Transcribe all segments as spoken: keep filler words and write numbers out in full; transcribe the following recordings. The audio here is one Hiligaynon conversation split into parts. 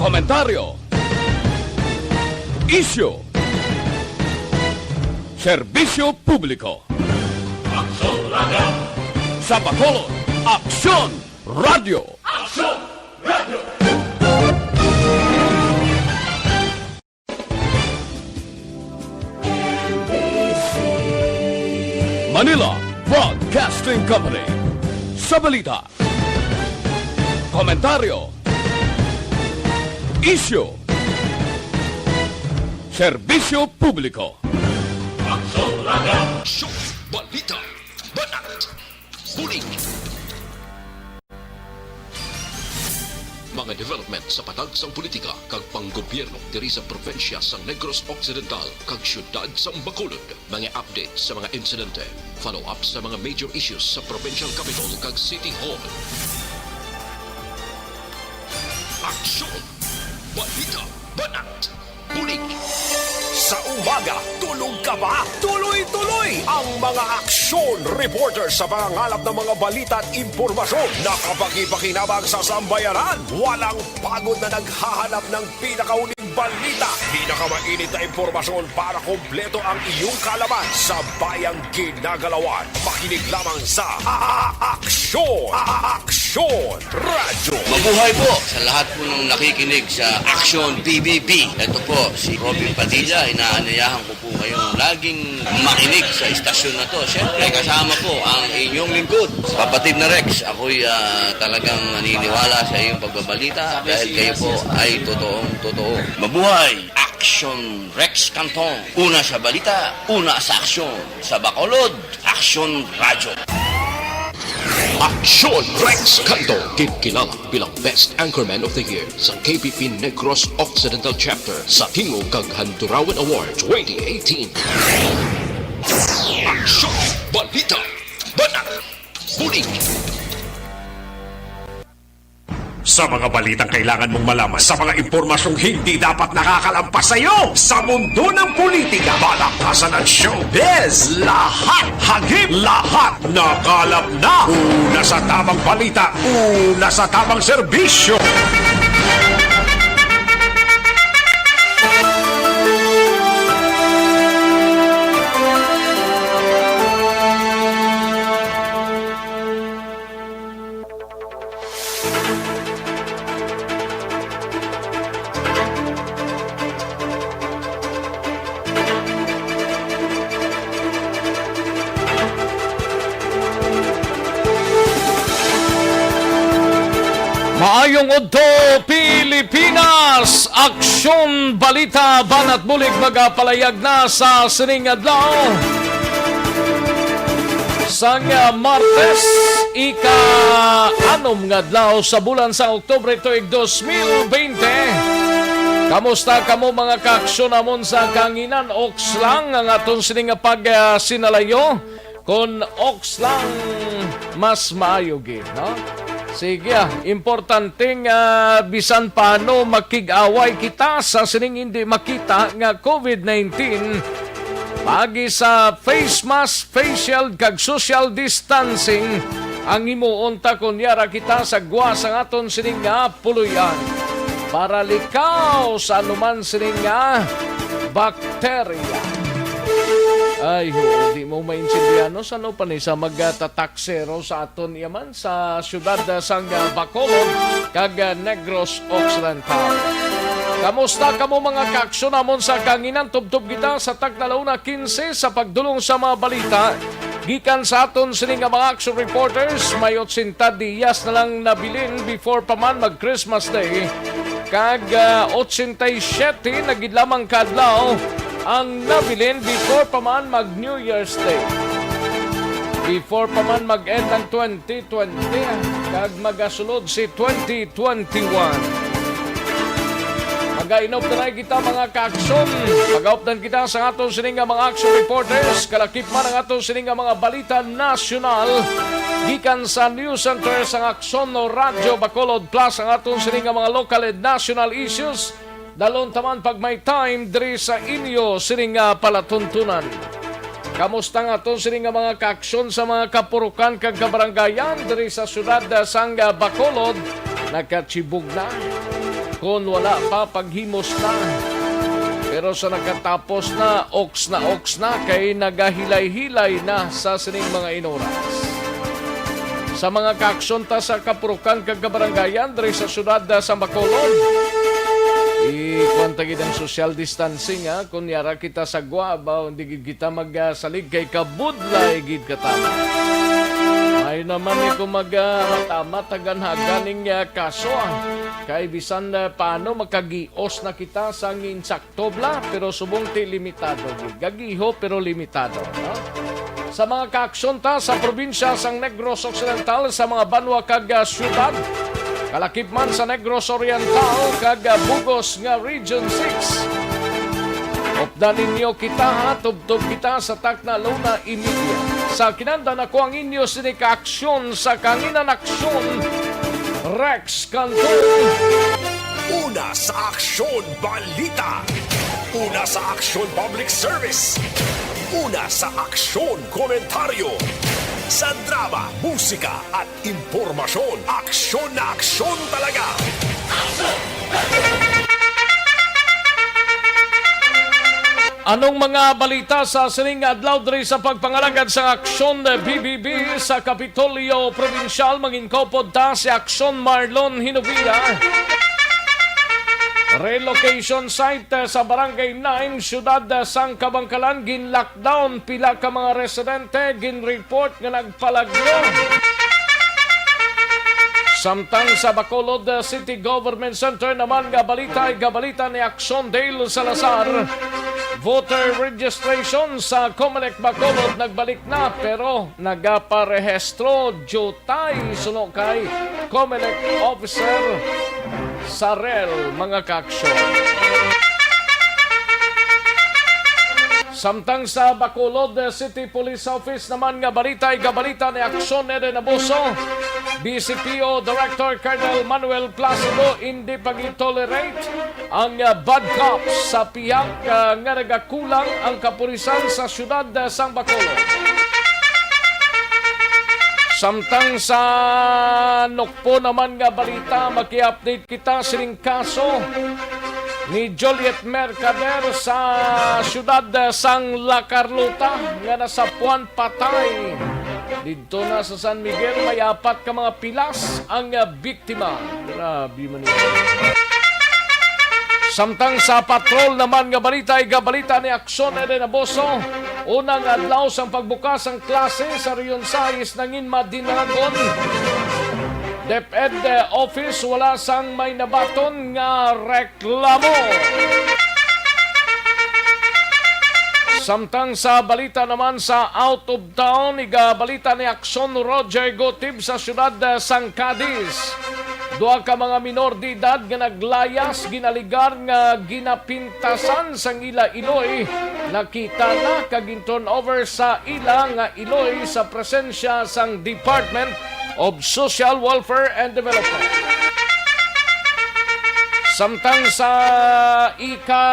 Komentaryo. Isyu. Serbisyo publiko. Aksyon Radio. Sa Bacolod, Aksyon Radio. Aksyon Radio. Manila Broadcasting Company. Sa balita, komentaryo, isyu, serbisyo publiko. Aksyon! Balita! Banat! Bulig! Mga development sa patag sang politika kag panggobyerno diri sa probinsya sang Negros Occidental kag siyudad sang Bacolod. Mga update sa mga insidente, follow-up sa mga major issues sa provincial capital kag city hall. Aksyon! Balita! Banat! Bulig! Sa umaga, tulog ka ba? Tuloy-tuloy ang mga aksyon reporter sa pangangalap ng mga balita at impormasyon na kapakipakinabang sa sambayanan. Walang pagod na naghahanap ng pinakauling balita, pinakamainit na impormasyon para kompleto ang iyong kaalaman sa bayang ginagalawan. Makinig lamang sa A-, A-, Aksyon! A-, A-, Aksyon Radyo! Mabuhay po sa lahat po ng nakikinig sa Aksyon P B B. Ito po si Robin Padilla. Inaanyayahan ko po kayong laging makinig sa istasyon na to. Siyempre, kasama po ang inyong lingkod, kapatid na Rex. Ako'y, ah, talagang naniniwala sa iyong pagbabalita dahil kayo po ay totoong totoo. Mabuhay! Aksyon Rex Canton. Una sa balita, una sa aksyon. Sa Bacolod, Aksyon Radyo. Aksyon Rex Canton, kinkilala bilang Best Anchorman of the Year sa K B P Negros Occidental Chapter sa Tingog kag Handurawan Award twenty eighteen. Aksyon! Balita! Banat! Bulig! Sa mga balitang kailangan mong malaman, sa mga impormasyong hindi dapat nakakalampas sa iyo, sa mundo ng politika, balaktasan at showbiz, lahat hagip, lahat nakalap na. Una sa tamang balita, una sa tamang serbisyo. Maayong udto, Pilipinas! Aksyon, balita, banat bulig magapalayag na sa sining adlaw. Sang, ah, Martes, ika-anom nga adlaw sa bulan sa Oktubre tuig dos mil bente. Kamusta kamo, mga kaaksyon namon sa kanginan? Oks lang ang aton sini nga pag, ah, sinalayo. Kon oks lang, mas maayo gid, no? Sige, ah, importante nga bisan paano makig-away kita sa sining hindi makita nga covid nineteen. Pagi sa face mask, facial kag social distancing ang himuon ta kon yara kita sa gwa sang aton sining nga puloy-an para likaw sa anuman sining nga bakterya. Ay, ho, di mo maintindihan, no? Sa ano pa ni sa magtataksero sa aton yaman sa siyudad, ah, sang, ah, Bacolod kag, ah, Negros Occidental. Kamusta kamo, mga kaaksyon namon sa kanginan? Tubtob kita sa tagna la una kinse sa pagdulong sa mga balita. Gikan sa aton sini nga mga action reporters, may otsenta diyas na lang nabilin before pa man mag Christmas Day. Kag, ah, otsenta y siyete na gid lamang ka adlaw ang nabilin before pa man mag New Year's Day. Before pa man mag-end ang twenty twenty, kag magasulod si twenty twenty-one. Magainop na kita, mga kaaksyon. Pagaupdan kita sa aton sini nga mga action reporters. Kalakip man ang aton sini nga mga balita nasyonal gikan sa News Center sang Aksyon no Radyo Bacolod Plus, ang aton sini nga mga local and national issues. Dalon ta man pag may time diri sa inyo sini nga palatuntunan. Kamusta ang aton sini nga mga kaaksyon sa mga kapurukan kag kabarangayan diri sa siyudad sang Bacolod? Nakachibog na. Kon wala pa, paghimos na. Pero sa nakatapos na, oks na oks na, kay nagahilay-hilay na sa sining mga inoras. Sa mga kaaksyon ta sa kapurukan kag kabarangayan diri sa siyudad, ah, sa Bacolod, ikuan ta gid ang social distancing, ha. Kon yara kita sa gwa, ba, hindi gid kita magsalig kay kabudlay gid kataman. May naman ni kung mag, ah, matama taganhagan ning, ah, kaso, ah. Kay bisan, ah, paano makagios na kita sa insakto bala, pero subong ti limitado gid. Gagiho pero limitado, no? Sa mga kaaksyon ta sa probinsya sang Negros Occidental, sa mga banwa kag, ah, siyudad, kalakip man sa Negros Oriental kag, ah, bugos nga Region six. Updan ninyo kita, ha, tubtob kita sa takna luna imidya. Sa kinandan ako ang inyo sini kaaksyon sa Kanginan Aksyon, Rex Cantor. Una sa aksyon, balita. Una sa aksyon, public service. Una sa aksyon, komentaryo. Sa drama, musika, at impormasyon, aksyon na aksyon talaga. Anong mga balita sa sining adlaw diri sa pagpangalagad sa Aksyon B B B sa Kapitolyo Probinsyal? Manginkupod ta si Aksyon Marlon Hinovia. Relocation site sa Barangay nine, Siyudad sang Kabangkalan, ginlockdown. Pila ka mga residente ginreport nga nagpalagyo. Samtang sa Bacolod City Government Center naman nga balita, igabalita ni Aksyon Dale Salazar, voter registration sa Comelec Bacolod nagbalik na, pero nagaparehistro jutay suno kay Comelec officer sa rel, mga kaaksyon. Samtang sa Bacolod City Police Office naman nga balita, igabalita ni Aksyon Eden Abuso, B C P O Director Colonel Manuel Placido, hindi pag-tolerate ang, ah, bad cops sa pihak, ah, nga nagakulang ang kapulisan sa siyudad, ah, sang Bacolod. Samtang sa Nokpo naman nga balita, maki-update kita sining kaso ni Juliet Mercader sa siyudad, ah, sang La Carlota nga nasapuan patay. Didto na sa San Miguel, may apat ka mga pilas ang, ah, biktima. Grabe man yun. Samtang sa patrol naman nga balita, igabalita ni Aksyon Eden Abuso, unang adlaw sang pagbukas sang klase sa Region sais nangin madinagon. DepEd, eh, office, wala sang may nabaton nga reklamo. Samtang sa balita naman sa out of town, igabalita ni Aksyon Roger Gotib sa siyudad, eh, sang Cadiz. Duha ka mga minor de edad nga naglayas, ginaligar nga ginapintasan sang ila iloy, nakita na kag gin-turn over sa ila nga iloy sa presensya sang Department of Social Welfare and Development. Samtang sa ika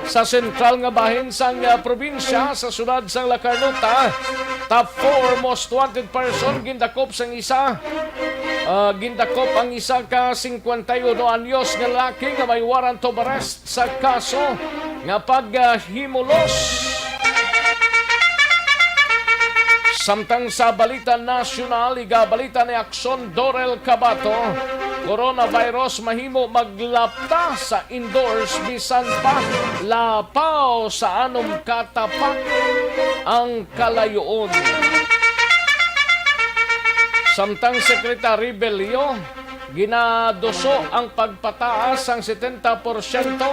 sa sentral nga bahin sang, ah, probinsya, sa siyudad sang La Carlota, top four most wanted person gindakop sang isa, ah, gindakop ang isa ka singkwenta y uno anyos nga lalaki nga may warrant of arrest sa kaso nga paghimulos. Samtang sa balita nasyonal, igabalita ni Aksyon Dorel Cabato, coronavirus mahimo maglapta sa indoors bisan pa lapaw sa anom ka tapak ang kalayoon. Samtang Secretary Bello, ginaduso ang pagpataas sang setenta porsyento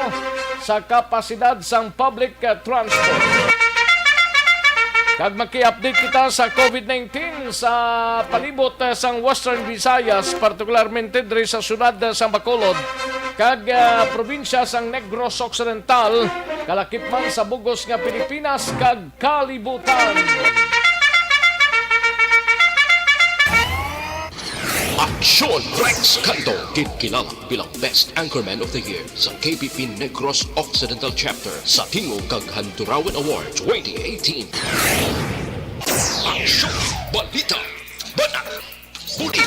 sa kapasidad sang public, eh, transport. Kag maki-update kita sa COVID nineteen sa palibot, eh, sang Western Visayas, partikularmente diri sa siyudad, eh, sang Bacolod, kag, eh, probinsya sang Negros Occidental, kalakip man sa bugos nga Pilipinas kag kalibutan. Aksyon Rex Canto, ginkilala bilang Best Anchorman of the Year sa K P P Negros Occidental Chapter sa tingog kag Handurawan Award twenty eighteen. Aksyon, balita, banat, huli.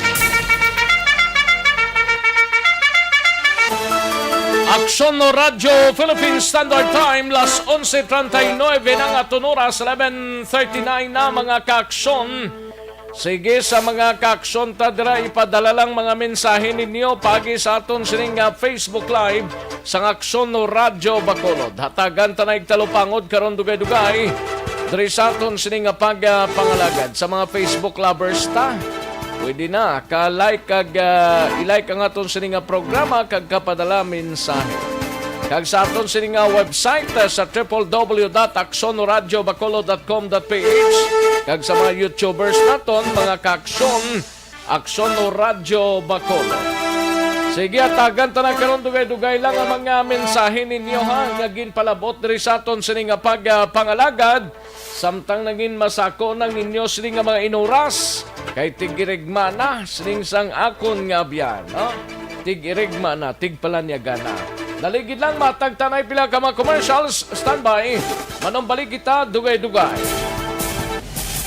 Aksyon no Radyo Philippine Standard Time, las onse treinta y nueve na nga, aton oras, eleven thirty-nine na, mga kaaksyon. Sige, sa mga kaaksyon ta dira, ipadala lang mga mensahe ninyo pagi sa aton sining, ah, Facebook Live sang Aksyon no Radyo Bacolod. Hatagan ta na igtalupangod karon dugay-dugay diri sa aton sining nga pag, ah, pangalagad. Sa mga Facebook lovers ta, pwede na ka-like kag, ah, i-like ang aton sining nga programa kag kapadala mensahe. Kag sa aton sini nga website, ah, sa triple W dot aksyon radyo bacolod dot com dot P H, kag sa mga YouTubers naton, mga kaaksyon, Aksyon no Radyo Bacolod. Sige, atagan ta na karon, dugay-dugay lang ang mga mensahe ninyo, ha, nga ginpalabot diri sa aton sini nga pag, ah, pangalagad. Samtang nangin masako nang inyo sini nga mga inuras, kay tig-irigma na sining sang akon nga abyan, no? Tig-irigma na, tigpalanyagan na. Naligid lang, matag tanay pila ka mga commercials. Standby. Manumbalik kita, dugay-dugay.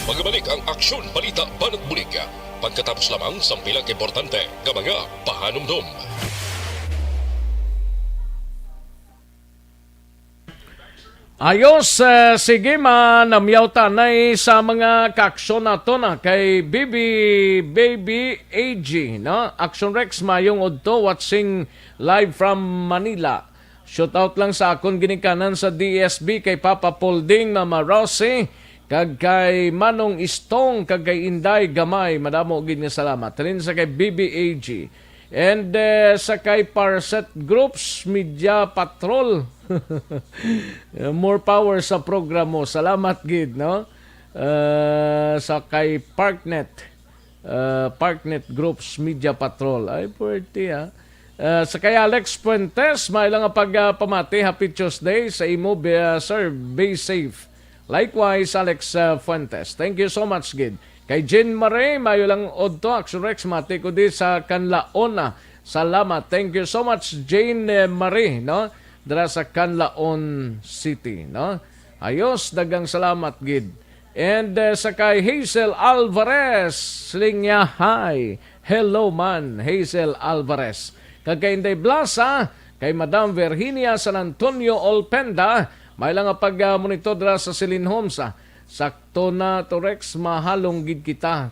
Magbalik ang Aksyon, Balita, Banat Bulig. Pagkatapos lamang sang pila ka importante nga mga pahanumdom. Ayos, eh, sige, manamyaw tanay sa mga kaaksyon nato na kay Bibi Baby A G, no? Action Rex, mayong udto, watching live from Manila. Shout out lang sa akon ginikanan sa D S B, kay Papa Polding, Mama Rosie, kag kay Manong Istong, kag kay Inday Gamay. Madamo gid nga salamat. Rin sa kay Bibi A G. And, eh, sa kay Parset Groups Media Patrol. More power sa programa. Salamat gid, no? Eh, sa kay Parknet, eh, Parknet Groups Media Patrol. Ay, pwerte, ah. Eh, sa kay Alex Fuentes, may lang nga pagpamati, Happy Tuesday sa imo, be, ah, sir, be safe. Likewise, Alex, ah, Fuentes. Thank you so much, gid. Kay Jean Marie, mayo lang udto, Action Rex, mati ko di sa Kanlaon, ah. Salamat. Thank you so much, Jean, eh, Marie, no? Dira sa Kanlaon City, no? Ayos, daghang salamat gid. And, eh, sa kay Hazel Alvarez, siling niya, "Hi." Hello man, Hazel Alvarez. Kag kay Inday Blasa, kay Madam Virginia San Antonio Olpenda, may lang nga pag, ah, monitor dira sa Celine Homes, ah. Sakto na to, Rex, mahalong gid kita.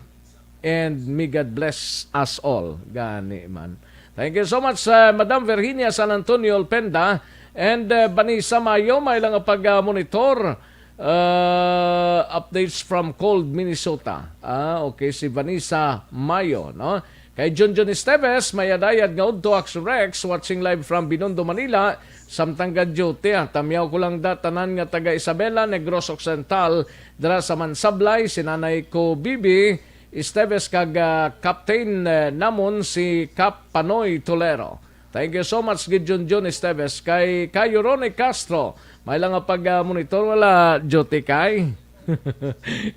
And may God bless us all. Gani man. Thank you so much, uh, Madam Virginia San Antonio Olpenda and, uh, Vanessa Mayo, may lang nga pag, uh, monitor, uh, updates from cold Minnesota. Ah, okay, si Vanessa Mayo, no? Kay Junjun Esteves, may adayad nga udto, Action Rex, watching live from Binondo, Manila. Samtang ga-duty, ah, tamyaw ko lang da tanan nga taga Isabela, Negros Occidental, dira sa Mansablay, si Nanay ko Bibi Esteves kag, ah, Captain, eh, namon si Cap Panoy Tolero. Thank you so much, gid Junjun Esteves. Kay Kayo Ronnie Castro, may lang nga pag, ah, monitor, wala duty kay.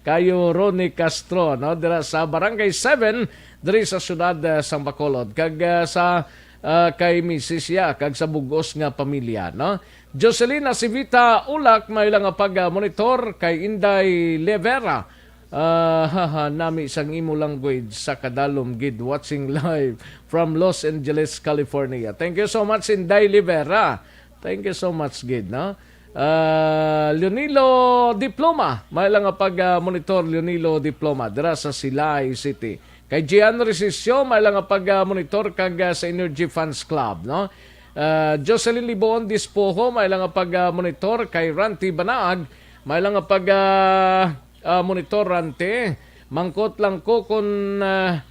Kayo Ronnie Castro, no? Dira sa Barangay seven, diri sa siyudad, ah, sang Bacolod. Kag, ah, sa, ah, kay Misis ya, kag sa bug-os nga pamilya, no? Jocelyn Acivita Ulak, may lang nga pag, ah, monitor kay Inday Levera. Ah, haha, nami sang imo language sa kadalom gid, watching live from Los Angeles, California. Thank you so much, Inday Levera. Thank you so much gid, no? Ah, Leonilo Diploma, may lang nga pag, ah, monitor, Leonilo Diploma, dira sa Silay City. Kay Gian Resisio, may lang nga pag, ah, monitor kag, ah, sa Energy Fans Club, no? Ah, Jocelyn Liboon Dispoho, may lang nga pag, ah, monitor. Kay Ranti Banaag, may lang nga pag, ah, ah, monitor, Ranti. Mangkot lang ko kung, ah,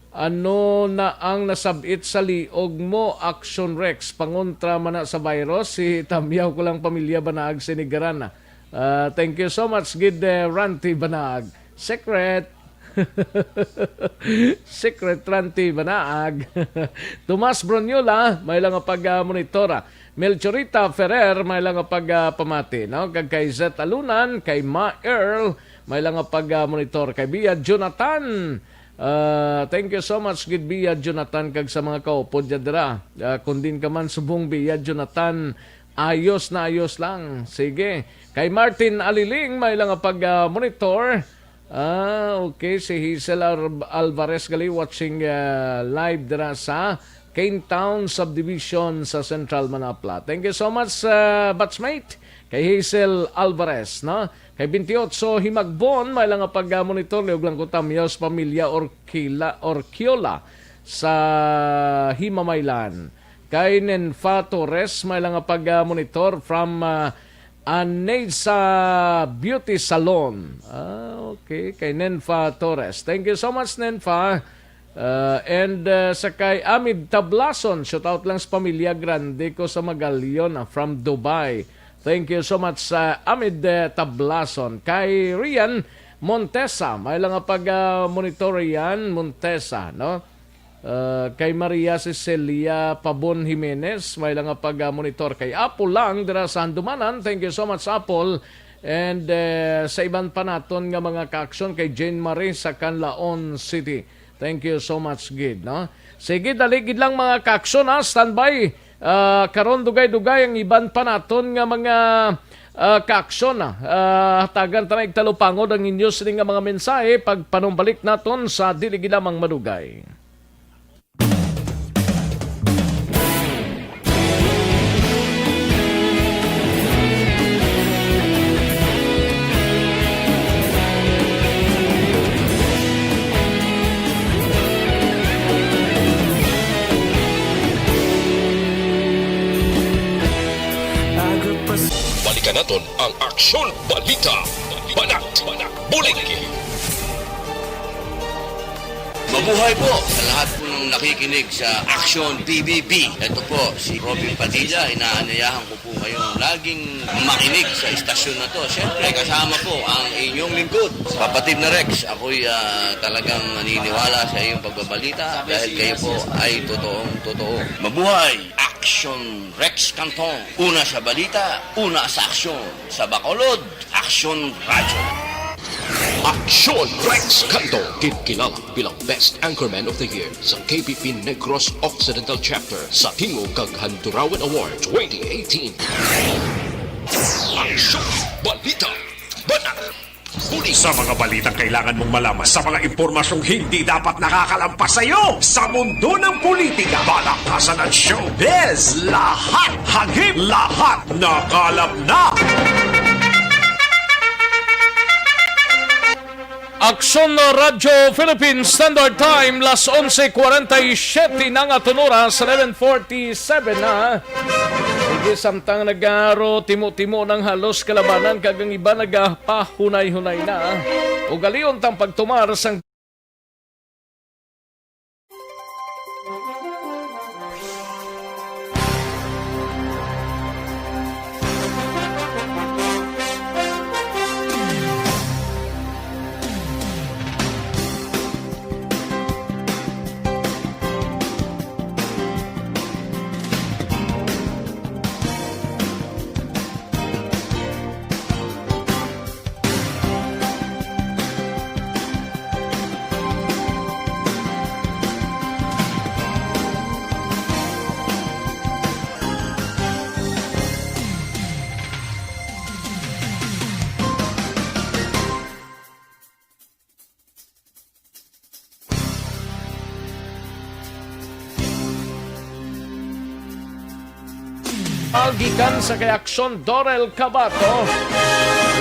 ano na ang nasab-it sa liog mo, Action Rex. Pangontra man na sa virus, si Tamyaw ko lang pamilya Banaag Sinigaran. Ah, thank you so much, gid, eh, Ranti Banaag. Secret. Secret Ranti Banaag. Tomas Bronyola, may lang nga pag, ah, monitora. Melchorita Ferrer, may lang nga pag, ah, pamati, no? Kag kay Zet Alunan, kay Ma Earl, may lang nga pag, ah, monitor. Kay Bia Jonathan, ah, thank you so much, gid Bia Jonathan, kag sa mga kaupod dyan dira. Ah, kung din ka man subong, Bia Jonathan, ayos na ayos lang. Sige. Kay Martin Aliling, may lang nga pag, ah, monitor. Ah, okay. Si Hazel Ar-, Alvarez gali watching, ah, live dira sa Cane Town Subdivision sa Central Manapla. Thank you so much, uh, batchmate, kay Hazel Alvarez, no? Kay twenty-eight Himagbon, may lang nga pag-monitor, liog lang ko tamyaw sa pamilya Orkila, Orkiola sa Himamaylan. Kay Nenfa Torres, may lang nga pag-monitor from, uh, Anesa Beauty Salon. Ah, okay. Kay Nenfa Torres. Thank you so much, Nenfa. Uh, and, uh, sa kay Amid Tablason, shout out lang sa pamilya grande ko sa Magalion, ah, from Dubai. Thank you so much sa Amid, uh, Tablason. Kay Rian Montesa, may lang nga pag, uh, monitor Rian Montesa, no? Uh, kay Maria Cecilia Pabon Jimenez, may lang nga pag, uh, monitor kay Apo lang dira sa Handumanan. Thank you so much, Apple. And, uh, sa iban pa naton nga mga kaaksyon kay Jane Marie sa Canlaon City. Thank you so much gid, no? Sige, dali gid lang mga kaaksyon, ha? Standby. Ah, karon dugay-dugay ang iban pa naton nga mga, ah, kaaksyon, ha? Ah, hatagan ta na igtalupangod ang inyo sini nga mga mensahe pagpanumbalik naton sa dili gid lamang madugay. Balikan naton ang Aksyon Balita. Banat, Bulig. Mabuhay po sa lahat po ng nakikinig sa Aksyon P B B. Ito po si Robin Padilla. Inaanyayahan ko po kayong laging makinig sa istasyon na to. Siyempre, kasama po ang inyong lingkod, Kapatid na Rex. Ako'y, ah, talagang naniniwala sa iyong pagbabalita dahil kayo po ay totoong totoo. Mabuhay! Aksyon Rex Canton. Una sa balita, una sa aksyon. Sa Bacolod, Aksyon Radyo. Aksyon Rex Canto, ginkilala bilang Best Anchorman of the Year sa K P P Negros Occidental Chapter sa Tingog kag Handurawan Award twenty eighteen. Aksyon, balita, banat, bulig. Sa mga balitang kailangan mong malaman, sa mga impormasyong hindi dapat nakakalampas sa iyo, sa mundo ng politika, balakasan at showbiz, lahat hagip, lahat nakalap na. Aksyon Radyo Philippines Standard Time, las onse cuarenta y siete na nga aton oras, eleven forty-seven na. Sige, samtang nagaro timo-timo ng halos kalabanan kag ang iba nagapahunay-hunay na. Ugalion tang pagtumar sang Gikan sa kay Aksyon Dorel Cabato,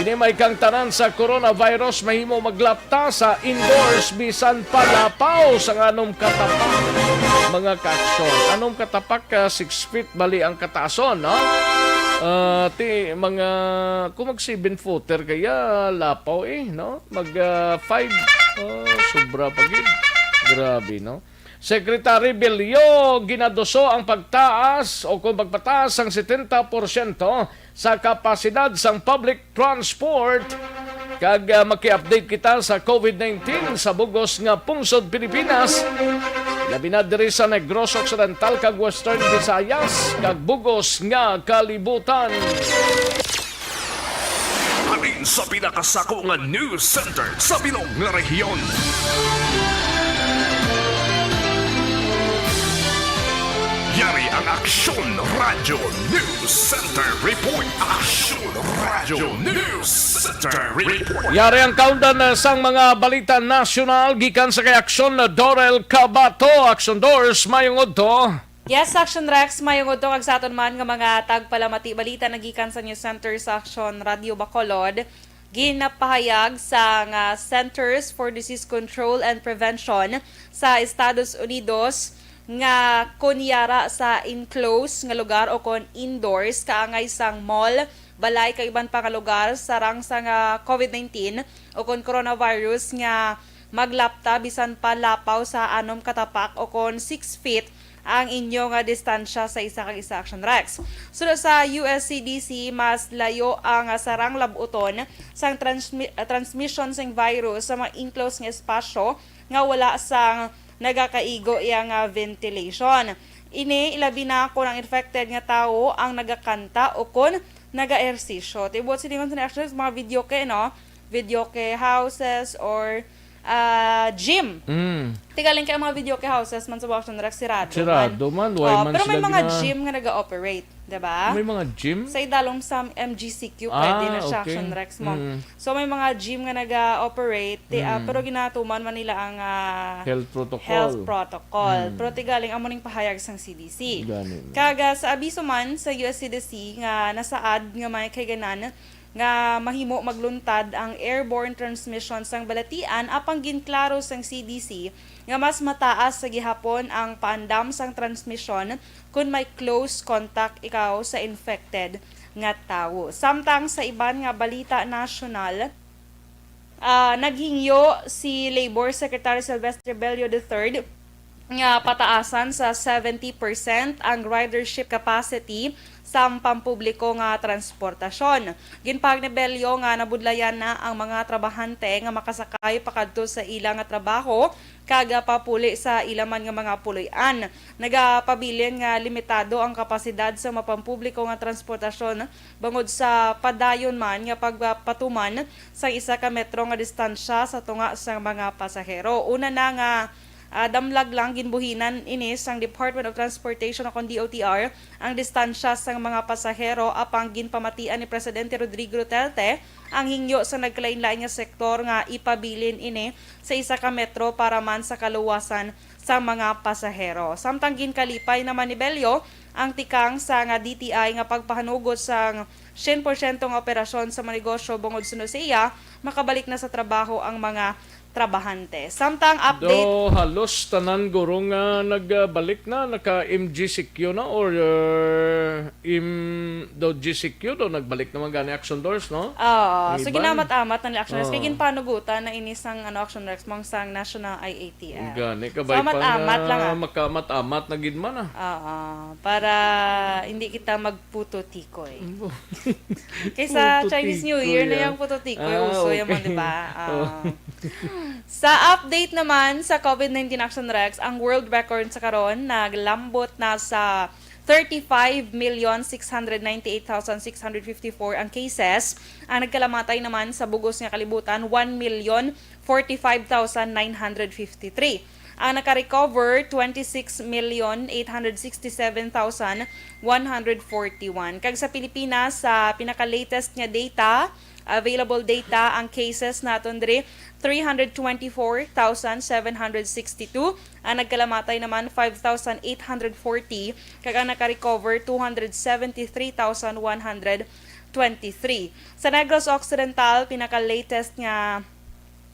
ini may kang tanan sa coronavirus mahimo maglapta sa indoors bisan pa lapaw sa nganom katapak. Mga kaaksyon, anom katapak ka six feet bali ang kataason, no? Ah, ti, mga, kung mag seven footer kaya, lapaw eh, no? Mag, ah, five, oh, sobra pa gid. Grabe, no? Secretary Bello, ginaduso ang pagtaas o kung pagpataas sang setenta porsyento sa kapasidad sang public transport. Kag, ah, maki-update kita sa COVID nineteen sa bugos nga pungsod Pilipinas, labi na diri sa Negros Occidental kag Western Visayas, kag bugos nga kalibutan. Halin sa pinakasako nga news center sa bilog nga rehiyon. Yari Aksyon Radio News Center Report. Aksyon Radio News Center Report. Yari ang kaundan, uh, sang mga balita nasyonal gikan sa kay Aksyon, uh, Dorel Cabato. Aksyon Dors, mayong udto. Yes, Aksyon Rex, mayong udto kag sa aton man nga mga tagpalamati. Balita nagikan sa News Center sa Aksyon Radio Bacolod. Ginapahayag sang Centers for Disease Control and Prevention sa Estados Unidos nga kon yara sa enclosed nga lugar o kon indoors, kaangay sang mall, balay kag iban pa nga lugar, sarang sang COVID nineteen o kon coronavirus, nga maglapta bisan pa lapaw sa anom ka tapak o kon six feet ang inyo nga distansya sa isa kag isa, Action Rex. Suno sa U S C D C, mas layo ang, ah, sarang lab-uton sang transmi-, ah, transmission sing virus sa mga enclosed nga espasyo nga wala sang nagakaigo iya nga ventilation. Ini ilabi na kon ang infected nga tawo ang nagakanta o kon nagaehersisyo. Tibuot silingon sa Action Rex, mga videoke, no? Videoke houses or, ah, gym. Mm. Tigaling kay ang mga videoke houses man sa Action Rex, sirado man. Sirado man, why Oh, man pero may sila mga gina- gym nga naga-operate, di ba? May mga gym? Sa idalom sa M G C Q, pwede Ah, na siya, okay. Action Rex mo. Mm. So, may mga gym nga naga-operate, ti-, ah, Mm. pero ginatuman man nila ang, ah, Health protocol. health protocol. Mm. Pero tigaling, amo ning pahayag sang C D C. Gani, no? Kag, ah, sa abiso man sa U S C D C nga nasaad nga may kaiganan nga mahimo magluntad ang airborne transmission sang balatian, apang ginklaro sang C D C nga mas mataas sa gihapon ang paandam sang transmission kon may close contact ikaw sa infected nga tawo. Samtang sa iban nga balita nasyonal, ah, naghingyo si Labor Secretary Silvestre Bello the third nga pataasan sa seventy percent ang ridership capacity sa pampubliko nga transportasyon. Ginpahayag ni Bello nga nabudlayan na ang mga trabahante nga makasakay pakadto sa ila nga trabaho kag papuli sa ila man nga mga puloy-an. Nagapabilin nga limitado ang kapasidad sa mapampubliko nga transportasyon bangod sa padayon man nga pagpatuman sa isa ka metro nga distansya sa tunga sang mga pasahero. Una na nga, ah, damlag lang ginbuhinan ini sang Department of Transportation o kon D O T R ang distansya sang mga pasahero, apang ginpamatian ni Presidente Rodrigo Duterte ang hingyo sa nagkalainlain nga sektor nga ipabilin ini sa isa ka metro para man sa kaluwasan sa mga pasahero. Samtang ginkalipay naman ni Bello ang tikang sa nga D T I nga pagpahanugot sang syen porsyento nga operasyon sa mga negosyo bungod suno sa iya, makabalik na sa trabaho ang mga trabahante. Samtang update. Do halos tanan guro nga nagbalik na, naka M G C Q na or, uh, im-, do G C Q do nagbalik naman gani Action Dors, no? Oo. Ang So, iban. ginamat-amat na ni Action Dors. Kay Oo. ginpanugutan na ini sang, ano, Action Dors, mong sang National I A T F. Gani, kabay So, pa amat-amat nga lang, ah. makamat-amat na gid man, ah. Oo. Para hindi kita magputo-tikoy. Kay sa Chinese New Year na Puto-tikoy, ah. yung puto-tikoy, Ah, uso yung mga, okay. di ba? Oo. Oo. Sa update naman sa COVID nineteen Action Rex, ang world record sa karon naglambot na sa thirty-five million six hundred ninety-eight thousand six hundred fifty-four ang cases. Ang nagkalamatay naman sa bugos nga kalibutan, one million forty-five thousand nine hundred fifty-three. Ang naka-recover, twenty-six million eight hundred sixty-seven thousand one hundred forty-one. Kag sa Pilipinas, sa pinaka-latest nga data, available data, ang cases naton diri, three hundred twenty-four thousand seven hundred sixty-two. Ang nagkalamatay naman, five thousand eight hundred forty. Kag ang naka-recover, two hundred seventy-three thousand one hundred twenty-three. Sa Negros Occidental, pinaka-latest nga,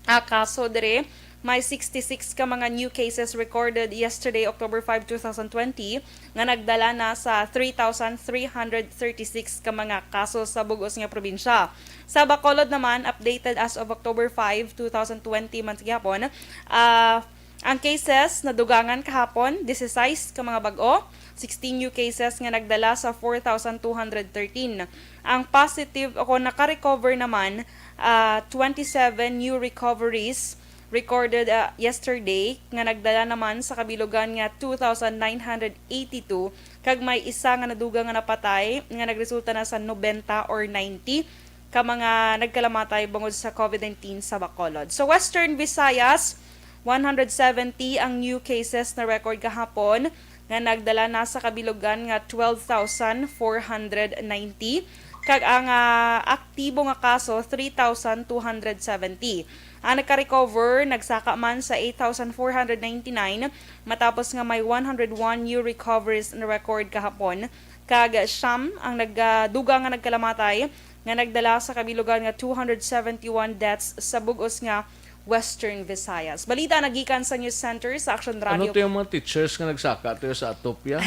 ah, kaso diri, may sixty-six ka mga new cases recorded yesterday, October five, two thousand twenty, nga nagdala na sa three thousand three hundred thirty-six ka mga kaso sa bug-os nga probinsya. Sa Bacolod naman, updated as of October five, two thousand twenty man sa gihapon, ah, ang cases nadugangan kahapon, disisais ka mga bag-o, sixteen new cases nga nagdala sa four thousand two hundred thirteen. Ang positive o kung naka-recover naman, ah, twenty-seven new recoveries recorded, ah, yesterday, nga nagdala naman sa kabilugan nga two thousand nine hundred eighty-two, kag may isa nga nadugang nga napatay, nga nagresulta na sa nobenta or ninety ka mga nagkalamatay bangod sa COVID nineteen sa Bacolod. Sa Western Visayas, one hundred seventy ang new cases na record kahapon, nga nagdala na sa kabilugan nga twelve thousand four hundred ninety, kag ang, ah, aktibo nga kaso, three thousand two hundred seventy. Ang nagka-recover, nagsaka man sa eight thousand four hundred ninety-nine, matapos nga may one hundred one new recoveries na record kahapon, kag siyam ang nagdugang nga nagkalamatay, nga nagdala sa kabilugan nga two hundred seventy-one deaths sa bug-os nga Western Visayas. Balita nagikan sa News Center sa Action Ano Radio. to yung mga teachers nga nagsaka to sa Atopia?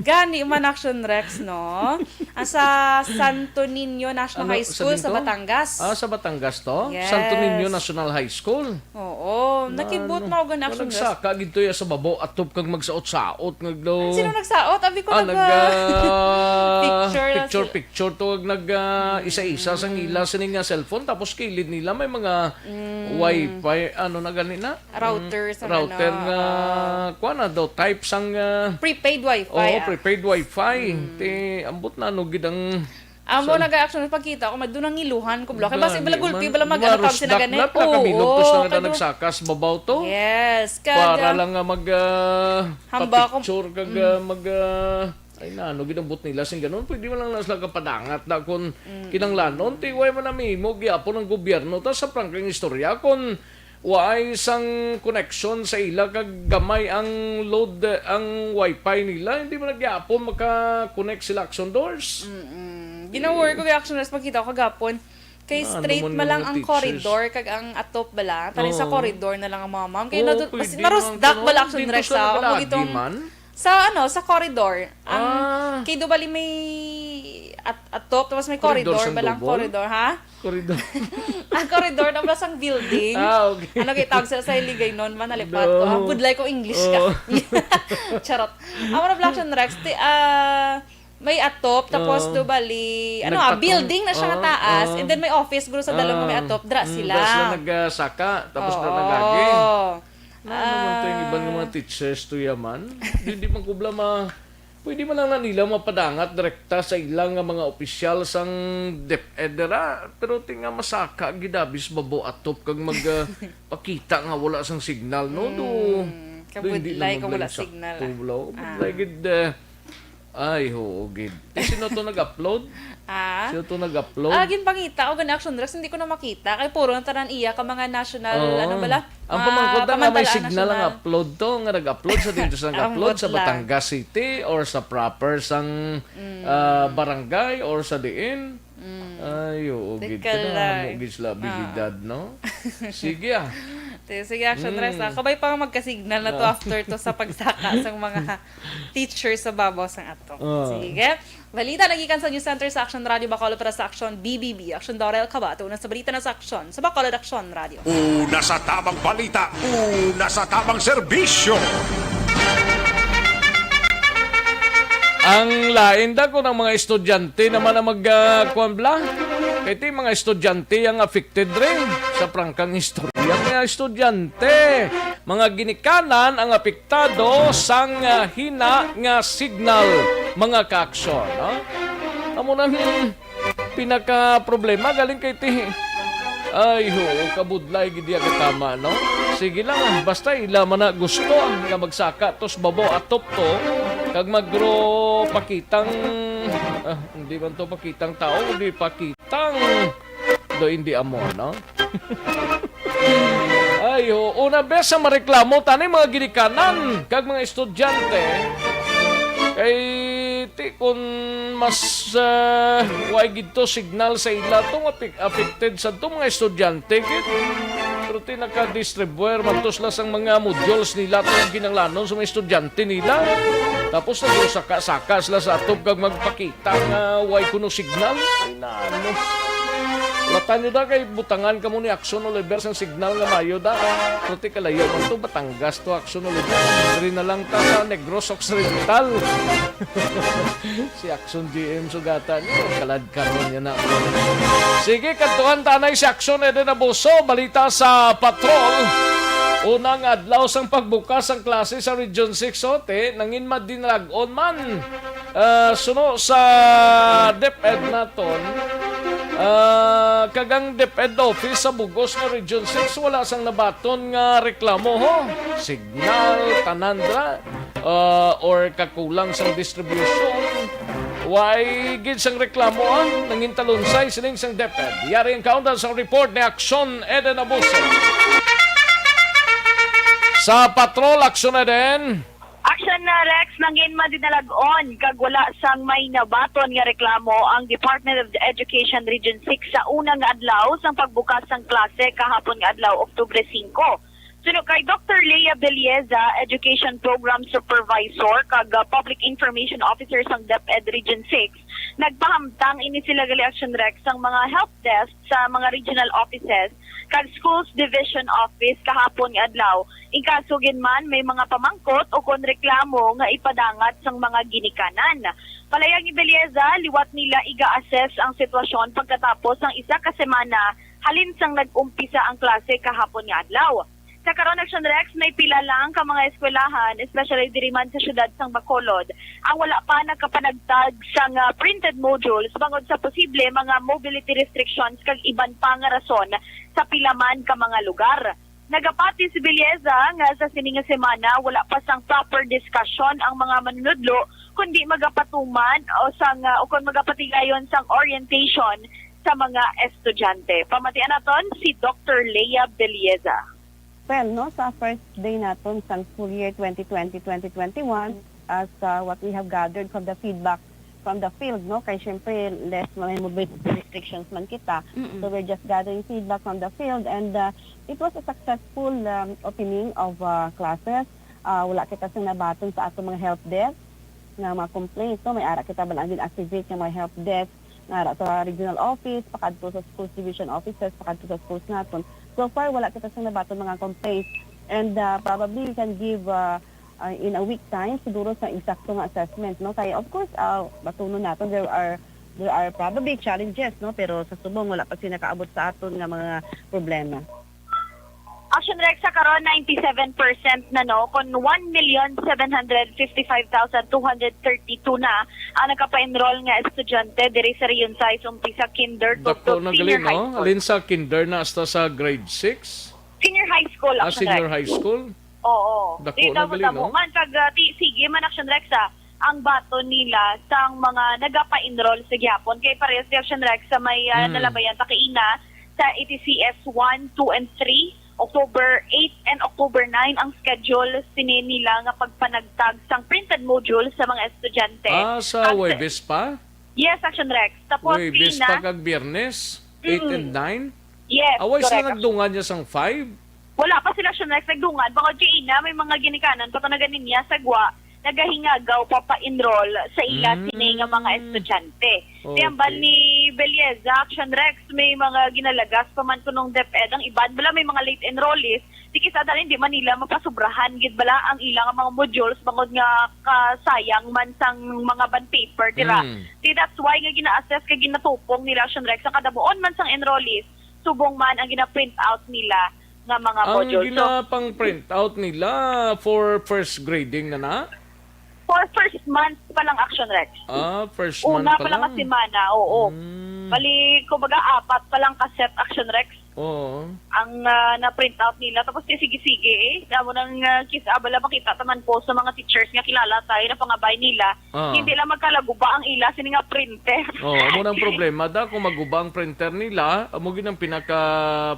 Gani man, Action Rex, no? Ang sa Santo Niño National Ano, High sa School sa dito? Batangas. Ah, sa Batangas to? Yes. Santo Niño National High School. Oo, Na, nakibot ano, mo gani, nga Action Rex. nagsaka gid to ya sa babo, atop kag magsaot-saot, nga daw. Sino nagsaot? Abi ko Ah, nag, nag, ah, picture na picture, si- picture to, nag, ah, isa-isa sang ila sini nga cellphone, tapos kilid nila may mga Mm. wifi, ano na gani na? Router Mm, sa router ano, nga, ah. kuwan na daw, type sang, ah, Prepaid wifi, oo, ah. prepaid wifi. Mm. Ti, ambot na, ano gid ang Amo sa naga-action, pagkita ko, madto nang ngiluhan ko, bla. Kay mas Gani, ibala gulpi, man. bala mag-ano, tawag sila Marusdak gani? na, pila ka Oo. bilog to sa Oo, nga kado- nagsakas, babaw to. Yes, Para kada lang nga mag, ah, Hamba ko. pa-picture kag, Mm. ah, mag, ah, ay, na, ano, ginambot nila sing ganun. Pwede mo lang na sila kapadangat na kung Mm. kinanglanon. Ti, way man nami mo, gyapon ang gobyerno. Ta sa prangkang istorya, kung waay sang connection sa ila kag gamay ang load, ang wifi nila, hindi man gyapon maka-connect sila, Action Doors. Mm-mm. Gina-worry ko kay Action Doors, pagkita ko kagapon. Kay Ano straight man man lang mga ang teachers? corridor kag ang atop bala. Tani sa Oo. corridor na lang ang mga ma'am. Kay Oo, nadu-, mas pwede marusdak man, bala, Action dito Rex, sa ah. Amo Nagalagi gitong man? Sa ano, sa corridor. Ang Ah. kay do bali may at-, atop, tapos may Corridor corridor, sang balang double? corridor, ha? Corridor. Ang corridor na pala sang building. Ah, okay. Ano kay tawag sila sa Hiligaynon, manalipat ko. No. Ah, budlay ko English ka. Oh. Charot. Amo na pala, Action Rex, ti-, ah, may atop, tapos Oh. do bali, ano, ah, Nagpatong. building na siya nga Oh, taas, oh. and then may office guro sa dalom nga may Ah. atop, dra Mm, sila. dra sila nagsaka, tapos dra Oo. nagagi. Na naman to yung iban nga mga Ah. teachers to yaman. Di, di man kubla ma-, pwede man lang na nila mapadangat direkta sa ilang nga mga opisyal sang DepEd dira. Pero ti nga masaka gidabis babo atop kag mag, ah, pakita nga wala sang signal, no? Do, Mm, do hindi kabudlay naman kung wala lang signal, sakto, ah. wala. Ah. Kabudlay gid, eh. Ay, oo, gid. Eh, sino to nag-upload? Ah? Sino to nag-upload? Ah, ginpangita ko gani, Action Rex, hindi ko na makita. Kay puro na tanan iya ka mga national, Oo. ano bala? Ang Ah, pamangkot na nga may pamantala signal ang national. upload to, nga nag-upload sa dito sa Ang nag-upload sa butla. Batangas City or sa proper sang, Mm. ah, barangay or sa diin. Mm. Ay, oo, gid. Tikala. Kanamo gid sila abilidad, Ah. no? Sige, ah. Sige, sige, Action Mm. Rex, ah. Kabay pa nga magka-signal na to Ah. after to sa pagsaka sang mga teacher sa babaw sang atop. Ah. Sige. Balita nagikan sa News Center sa Action Radio Bacolod para sa Action B B B. Action Dorel Cabate. Una sa balita na sa Action. Sa Bacolod Action Radio. Una sa tamang balita, una sa tamang serbisyo. Ang lain da kung ang mga estudyante naman ang mag, ah, kuwan bla? Kay ti mga estudyante ang affected rin sa prangkang istorya. Mga estudyante, mga ginikanan ang apektado sang, ah, hina nga signal, mga kaaksyon, no? Amo nang pinaka problema galing kay ti. Ay, ho, kabudlay gid iya katama, no? Sige lang, ah, basta ila man na gusto, ah, nga magsaka tos babo atop to, kag magro pakitang, ah, hindi man to pakitang tao, di pakitang do hindi amo, no? Ay, ho, una bes sa mareklamo tani mga ginikanan kag mga estudyante. Kay ti kun mas, ah, way gid to signal sa ila to nga ape-, affected sa to mga estudyante gid. Pero ti naka-distribuer man to sila sang mga modules nila to nga ginanglanon sa mga estudyante nila. Tapos nagusaka-saka sila sa atop kag magpakita nga way kuno signal. Ay, na ano. Latan nyo da kay butangan kamo ni Action Oliver sang signal nga mayo da. Pero ti kalayo man to, Batangas to, Action Oliver. Diri na lang ta sa Negros Occidental. Si Action G M sugatan nyo, kalad karon yan na. Sige, kantuhan tanay si Action Eden Abuso. Balita sa Patrol. Unang adlaw sang pagbukas sang klase sa Region six, Sote, nangin madinalag-on man. Ah, suno sa DepEd naton, Ah, kag ang DepEd office sa bugos nga Region six, wala sang nabaton nga reklamo, ho. Signal, tanan dira, ah, or kakulang sang distribution. Way gid sang reklamo, ah. Nangintalunsay sining sang DepEd. Yari ang kaundan sang report ni Aksyon Eden Abuso. Sa patrol, Aksyon Eden. Action na, Rex, nangin man dinalag-on kag wala sang may nabaton nga reklamo ang Department of Education Region six sa una nga adlaw sang pagbukas sang klase kahapon nga adlaw, Oktubre singko. Suno kay Doktor Lea Belleza, Education Program Supervisor kag, uh, Public Information Officer sang DepEd Region six, nagpahamtang ini sila gali, Action Rex, sang mga help desk sa mga regional offices kag Schools Division Office kahapon nga adlaw. In kaso gid man may mga pamangkot o kon reklamo nga ipadangat sang mga ginikanan. Palayag ni Belleza, liwat nila iga-assess ang sitwasyon pagkatapos sang isa ka semana halin sang nag-umpisa ang klase kahapon nga adlaw. Sa karon, Action Rex, may pila lang ka mga eskwelahan, especially diri man sa siyudad sang Bacolod, ang wala pa nakapanagtag sang, ah, printed modules bangod sa posible mga mobility restrictions kag iban pa nga rason sa pila man ka mga lugar. Nagapati si Belleza nga sa sini nga semana wala pa sang proper discussion ang mga manunudlo, kundi magapatuman o sang, ah, o kon magapatigayon sang orientation sa mga estudyante. Pamatian naton si Doktor Lea Belleza. Well, no, sa first day naton sang school year twenty twenty, twenty twenty-one, as, uh, what we have gathered from the feedback from the field, no, kay syempre less may mobility restrictions man kita. Mm-mm. So we're just gathering feedback from the field, and, uh, it was a successful, um, opening of, uh, classes. Uh, wala kita sing nabaton sa ato mga help desk nga mga complaints, no? May ara kita ba lang din activate nga mga help desk nga ara sa regional office, pakadto sa schools division offices, pakadto sa schools naton. So far, wala kita sing nabaton mga complaints. And, uh, probably we can give, uh, uh, in a week time, siguro sa eksakto nga assessment, no? Kaya, of course, uh, batunon naton, there are, there are probably challenges, no? Pero sa subong, wala pa sila nakaabot sa aton nga mga problema. Action Rex, sa karon, ninety-seven percent na, no? Kon one million seven hundred fifty-five thousand two hundred thirty-two na ang nakapa-enroll nga estudyante diri sa Region six, umpisa kinder to, Dako to na gali, senior high no? School. Alin sa kinder na hasta sa grade six? Senior high school, Ah, Action senior Rex. High school? Oo. Dako Di na daw gali, damo no? Man, kag, ah, ti-, sige man, Action Rex, ah, ang baton nila sang mga nagapa-enroll sa gihapon. Kay parehas di, Action Rex, sa may, ah, Mm. nalabayan ta kaina sa E T C S one, two, and three, October eight and October nine ang schedule sini nila nga pagpanagtag sang printed modules sa mga estudyante. Ah, sa Ang Huwebes pa? Yes, Action Rex. Tapos Huwebes kaina, pa kag Biyernes, eight Mm. and nine? Yes, Away sila correct. Nagdungan niya sang five? Wala pa sila, Action Rex, nagdungan. Bangod kaina, may mga ginikanan pa to na ganin niya sa gwa, nagahingagaw pa pa-enroll sa ila Mm. sini nga mga estudyante. Di hambal Okay. ni Belleza, Action Rex, may mga ginalagas pa man kunong DepEd ang iban. Bala may mga late enrollees, di kis-a dali, hindi man nila mapasubrahan gid bala ang ila nga mga modules bangod nga kasayang man sang mga bond paper, dira. Mm. Di that's why nga gina-assess kag ginatupong nila, Action Rex, ang kadabuon man sang enrollees, subong man ang gina-print out nila nga mga Ang modules. So, ginapang-print out nila for first grading na na? For first month pa lang, Action Rex. Ah, first Una month pa pa lang lang. Nga semana, oo. Mm. Bali, kumbaga, apat pa lang ka set, Action Rex, Oo. ang, ah, na-print out nila. Tapos, di sige-sige eh. Damo nang, ah, kis-a bala makita ta man po sa mga teachers nga kilala tayo na pangabay nila. Ah. Hindi lang magkalaguba ang ila sini nga printer. Oh, amo nang problema da kung maguba ang printer nila, amo gid ang pinaka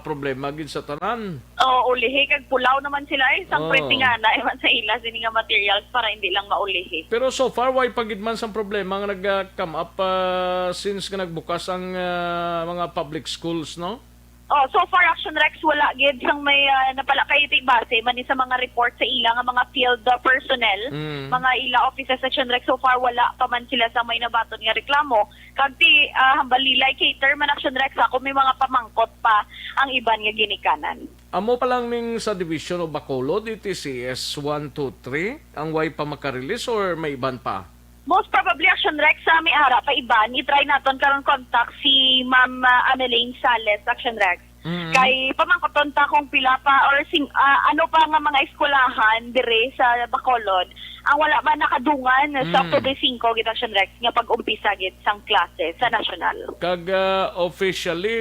problema gid sa tanan. Oo, ulihi kag pulaw naman sila eh, sang Oh. printing ana, iban sa ila sini nga materials para hindi lang maulihi. Pero so far, way pa gid man sang problema nga nag-come up, ah, since nga nagbukas ang, ah, mga public schools, no? Oh, so far, Action Rex, wala gid sang may, ah, napala kay ti base man ni sa mga report sa ila nga mga field, ah, personnel, Mm. mga ila offices, Action Rex, so far wala pa man sila sa may nabaton nga reklamo. Kag ti, ah, hambal nila, cater man, Action Rex, ako may mga pamangkot pa ang iban nga ginikanan. Amo pa lang ning sa Division of Bacolod, E T C S one two three, ang way pa makarelease or may iban pa? Most probably, Action Rex, sa may ara pa iban, i-try naton karon contact si Ma'am, ah, Annalyn Sales, Action Rex. Mm. Kay pamangkuton ta kung pila pa or sing-, ah, ano pa nga mga eskwelahan dire sa Bacolod ang wala man nakadungan sa Mm. October singko, gid, Action Rex, nga pag-umpisa gid sang klase sa nasyonal. Kag, ah, officially,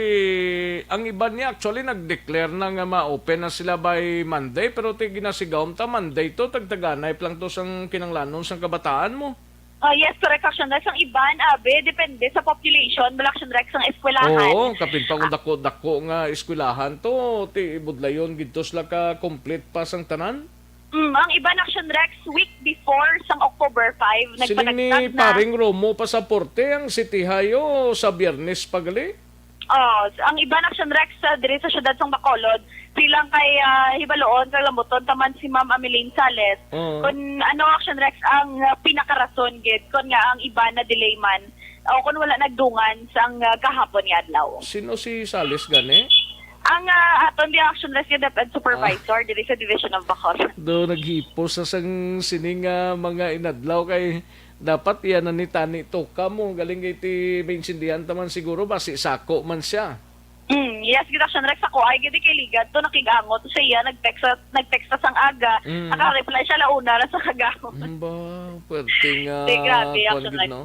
ang iban niya actually nag-declare na nga ma-open na sila by Monday, pero ti ginasigawom ta Monday to, tagtaganay pa lang to sang kinanglanon sang kabataan mo. Ah, yes, correct, Action Rex. Ang iban, abi, depende sa population, bala, Action Rex, ang eskwelahan. Oo, kapin pa kung Ah. dako-dako nga eskwelahan to, ti budlayon gid to sila ka complete pa sang tanan? Mm, ang iban, Action Rex, week before sang October five, Siling ni nagpanagtag na. Paring Romo Pasaporte, ang City High, o sa Biyernes pa gali? Oh, ang iban, Action Rex, sa, diri sa siyudad sang Bacolod, silang kay, ah, hibaloon kag lambuton ta man si Ma'am Ameline Sales. Oo. Kun ano, Action Rex, ang, ah, pinakarason gid kun nga ang iban na-delay man o kun wala nagdungan sang, ah, kahapon nga adlaw. Sino si Sales gani? Ang, ah, aton di, Action Rex, nga DepEd supervisor Ah. diri sa Division of Bacolod. Do, naghipos sa sang sining, ah, mga inadlaw kay dapat iya na ni tani to ka mo. Galing kay ti maintindihan ta man siguro, basi sako man siya. Mm, yes, gid, Action Rex, ako ay gid kay ligad to, nakig-angot sa iya, nag-text sa, nag-text sa sang aga, Mm. naka-reply siya la una ra sa kagahon. Mm, ba, pwerte nga Di, grabe, kuwan Action gid, Rex. no?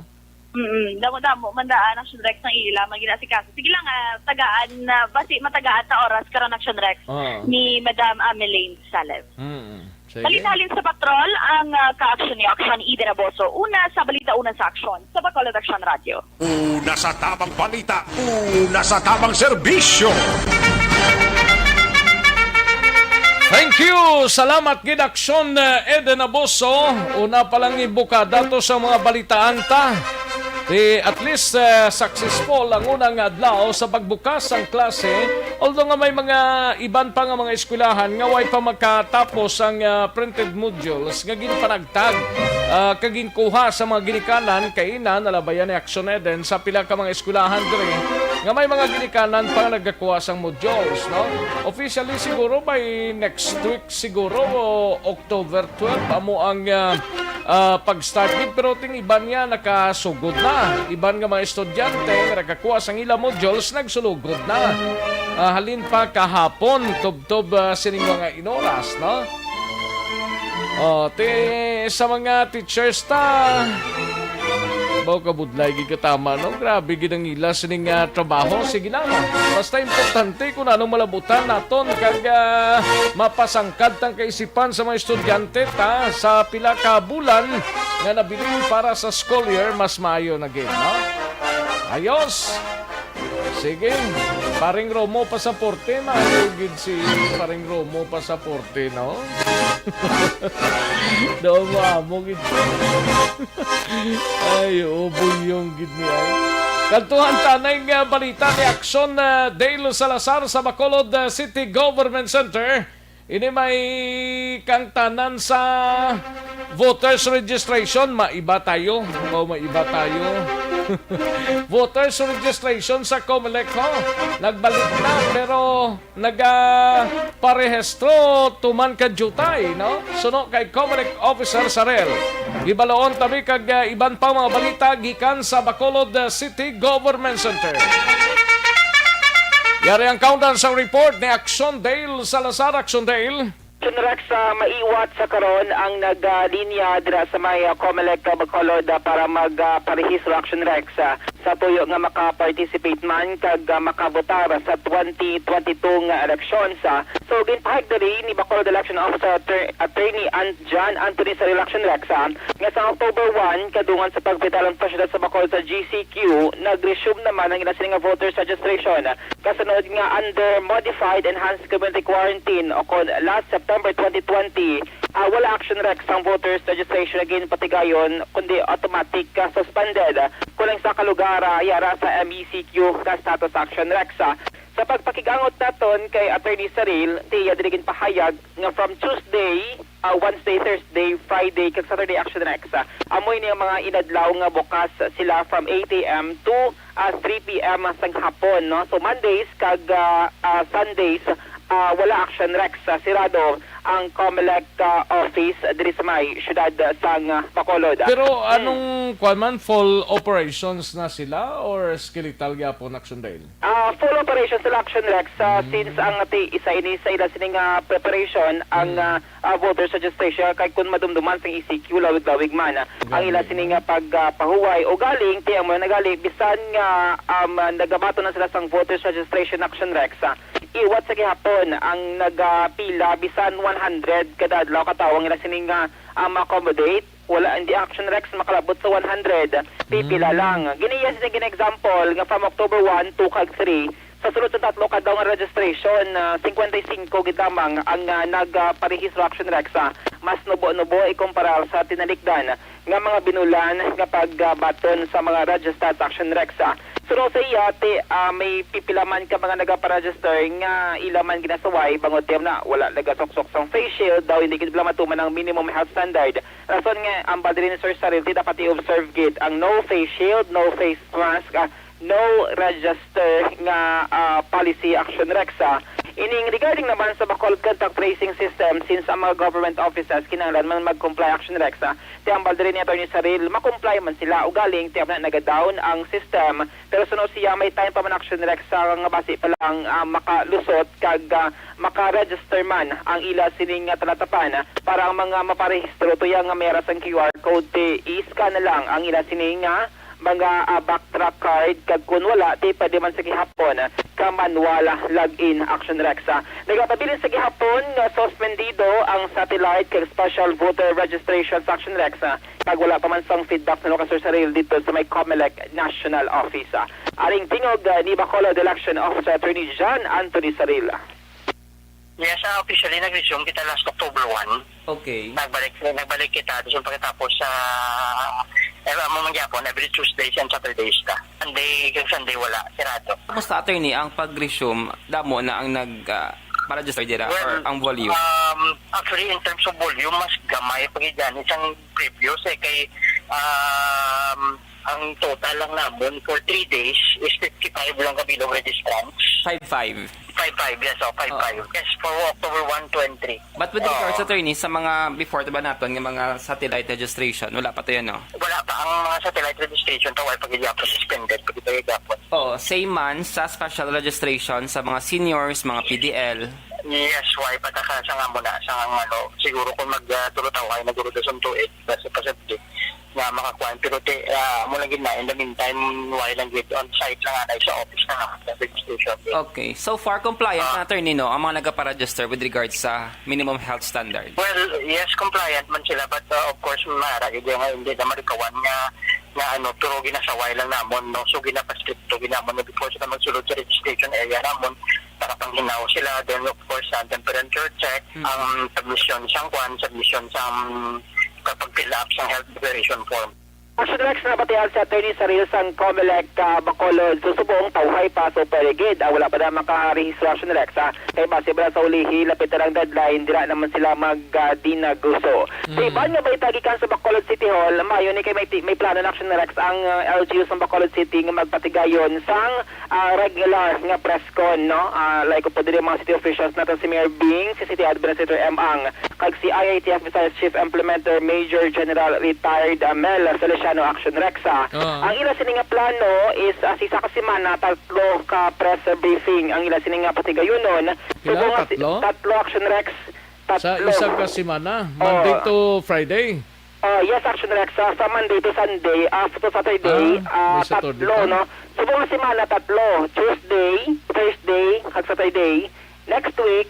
Mm, damo-damo man daan, Action Rex, ang ila man ginasikaso. Sige lang, ah, tagaan na, basi matagaan ta oras karon, Action Rex, Ah. ni Madam Ameline Sales. Mm. Sige. Balita halin sa patrol, ang, ah, ka-aksyon ni Aksyon Eden Aboso. Una sa balita, una sa aksyon. Sa Bacolod Aksyon Radyo. Una sa tamang balita, una sa tamang serbisyo. Thank you. Salamat gid, Aksyon, eh, Eden Aboso. Una pa lang ibuka dato sa mga balitaan ta. Di at least, eh, successful ang unang adlaw sa pagbukas sang klase. Although nga may mga iban pa nga mga eskwelahan nga way pa makatapos ang, ah, printed modules nga ginpanagtag, ah, kag ginkuha sa mga ginikanan, kay ina nalabayan ni Action Eden sa pila ka mga eskwelahan diri nga may mga ginikanan pa nga nagakuha sang modules, no? Officially siguro by next week siguro, o October twelve amo ang, ah, ah, pag-start gid, pero ting iban niya nakasugod na. Iban nga mga estudyante nga nakakuha sang ila modules nagsulugod na. Ah, halin pa kahapon, tubtob, ah, sining mga inoras, no? Oh, ti sa mga teachers ta, baw kabudlay gid katama, no? Grabe gid ang ila sining, ah, trabaho. Sige lang, no? Basta importante kung anong malabutan naton kag, ah, mapasangkad tang kaisipan sa mga estudyante ta sa pila ka bulan nga nabilin para sa school year, mas maayo na gid, no? Ayos. Sige, Paring Romo Pasaporte, maayo gid si Paring Romo Pasaporte, no? Daw mo amo gid. Ay, oo, bulyong gid ni ay. Kadtuhan tanay nga balita ni Action, ah, Dale Salazar sa Bacolod, ah, City Government Center. Ini may kangtanan sa voters registration. Maiba tayo. O, maiba tayo. Voters registration sa Comelec, ho. Nagbalik na, pero nagaparehistro tuman ka diutay, no? Suno kay Comelec officer sa rel. Gibaloon tabi kag, ah, iban pang mga balita gikan sa Bacolod, ah, City Government Center. Yari ang kaundan sa report ni Action Dale Salazar. Action Dale. Action Rex, ah, maiwat sa karon ang nagalinya dira sa may, ah, Comelec, ah, Bacolod, ah, para mag, ah, parehistro, Action Rex, ah, sa tuyo nga maka-participate man kag, ah, makabotar sa twenty twenty-two nga elections, ah. So, ginpahayag diri ni Bacolod Election Officer Atter-, Attorney An-, John Anthony Saril, Action Rex, ah, nga sa October one, kadungan sa pagpedal ang pasyudad sa Bacolod sa G C Q, nag-resume naman ang ila sini nga voters registration. Kasunod nga under Modified Enhanced Community Quarantine o kon last September twenty twenty, ah, wala, Action Rex, ang voters registration nga ginpatigayon, kundi automatic ka suspended. Kulang sa kalugar, ah, yara sa M E C Q ka status, Action Rex, ah. Sa pagpakig-angot naton kay Attorney Saril, tiya diri ginpahayag nga from Tuesday, ah, Wednesday, Thursday, Friday, kag Saturday, Action Rex, ah, amo ini ang mga inadlaw nga bukas sila from eight A M to, ah, three P M sang hapon, no? So, Mondays kag, ah, ah, Sundays, ah, wala, Action Rex, ah, sirado ang Comelec, ah, office diri sa may siyudad, ah, sang, ah, Bacolod. Pero Hmm. anong, kuwan man, full operations na sila or skeletal gyapon, Action Rail? Ah, full operations sila, Action Rex, ah, Hmm. since ang ti-, isa ini sa ila sini nga preparation ang, Hmm. ah, ah, voters registration, kay kung madumduman sang E C Q, lawig-lawig man, ah, ang ila Gani, sini no? nga pag, ah, pahuway. O galing, ti amo na gali, bisan nga, um, nagabaton na sila sang voters registration, Action Rex, ah, iwat sa gihapon ang nagapila, bisan one hundred kada adlaw ka tawo ang ila sini nga, um, accommodate. Wala, hindi, Action Rex makalabot sa one hundred. Pipila Mm. lang. Giniya sini gina-example nga from October one, two, kag three, sa sulod sa tatlo ka adlaw nga registration, ah, cincuenta y cinco gid lamang ang, ah, nag, ah, parehistro, Action Rex, ah. Mas nubo-nubo ikumpara sa tinalikdan nga mga binulan nga pagbaton sa mga registered, Action Rex, ah. Suno sa iya, ti, ah, may pipila man ka mga nagaparegister nga ila man ginasaway bangod tiyan na wala nagasuksok sang face shield, daw hindi gid sila matuman ang minimum health standard. Rason nga ang badri ni Sir Saril, ti dapat i-observe gid ang no face shield, no face mask, ah, no register nga, ah, policy, Action Rex, ah. Ining regarding naman sa Bacolod contact tracing system, since ang mga government offices kinahanglan man mag-comply, Action Rex, ah, ti ang badri ni Attorney Saril, ma-comply man sila. Ugaling, ti na nagadown ang system. Pero suno siya, may time pa man, Action Rex, sa nga basi pa lang, ah, makalusot kag, ah, maka-register man ang ila sining nga talatapan para ang mga maparehistro tuya nga may ara sang Q R code, ti i-scan na lang ang ila sini nga mga, ah, backtrack card, kag kun wala, ti pwede man sa gihapon ka manual login, Action Rex. Nagapabilin sa gihapon nga suspendido ang satellite kag special voter registration sa, Action Rex, kag wala pa man sang feedback sa Sir Saril dito sa may Comelec National Office. Aring tingog, ah, ni Bacolod Election Officer Attorney John Anthony Saril. Yes, ah, officially nag-resume kita last October one. Okay. Nagbalik, nagbalik kita, dason pagkatapos sa, eh, amo man gyapon, every Tuesdays and Saturdays ta. Sunday, kag Sunday wala, sirado. Kumusta, attorney, ang pag-resume? Damo na ang nag, ah, pa-register dira, Well, or ang volume? Um, actually, in terms of volume, mas gamay pa gid gani sang previous, eh, kay, um, ang total lang namon for three days is fifty-five lang ka bilog registrants. Five five? Five five, yes, oh, five five. Oo. Yes, for October one, two, and three. But with regards, Oo. attorney, sa mga before, diba, naton nga mga satellite registration, wala pa to yan, no? Wala pa ang mga satellite registration, tawag pa gid gyapon, suspended pa gid gyapon. Oo, same man sa special registration sa mga seniors, mga P D L. Yes, why pa ta ka sa nga muna, sa nga ano, siguro kung mag, ah, tulo tawo kayo, naguro sa suntuin, basta pa sa nga makakuan. Pero ti, ah, amo lang gid na, in the meantime, why lang gid, on site lang anay sa office na sa registration. Okay. So far, compliant Ah. na, attorney, no, ang mga nagapa-register with regards sa minimum health standard? Well, yes, compliant man sila, but, uh, of course, mara gid nga hindi na malikawan nga, nga ano, pero ginasaway lang namon, no? So, ginapastrikto gid namon na before sila magsulod sa registration area namon, nakapanghinaw sila. Then, of course, ang temperature check, Mm. ang submission sang kwan, submission sang kapag fill up sang health declaration form. Action Rex, nabatian si Attorney Saril sang Comelec, ah, Bacolod. So, subong tawhay pa, so pwede gid. Ah, wala pa na makarehistro, Action Rex, ah. Kay base ba sa ulihi, lapit na lang deadline, dira naman sila mag, ah, dinaguso. Sa Mm. iban nga balita gikan sa Bacolod City Hall, maayo ni kay may ti-, may plano na, Action Rex, ang, ah, L G U sa Bacolod City nga magpatigayon sang, ah, regular nga press con, no? Ah, like, upod diri mga city officials nato, si Mayor Bing, si City Administrator M Ang, kag si I I T F Visayas Chief Implementer Major General Retired, ah, Mel Feliciano, Action Rex, ah. Ah. Ang ila sini nga plano is, ah, sa isa ka semana, tatlo ka press briefing ang ila sini nga patigayunon. Pila? Subong nga si-, Tatlo? tatlo, Action Rex. Sa Tatlo. isa ka semana, Monday Oh. to Friday? Oh, yes, Action Rex. Sa, sa Monday to Sunday, ah, to Saturday, Ah, ah, may Saturday tatlo, pa? no? Subong nga semana, tatlo. Tuesday, Thursday, kag Saturday. Next week,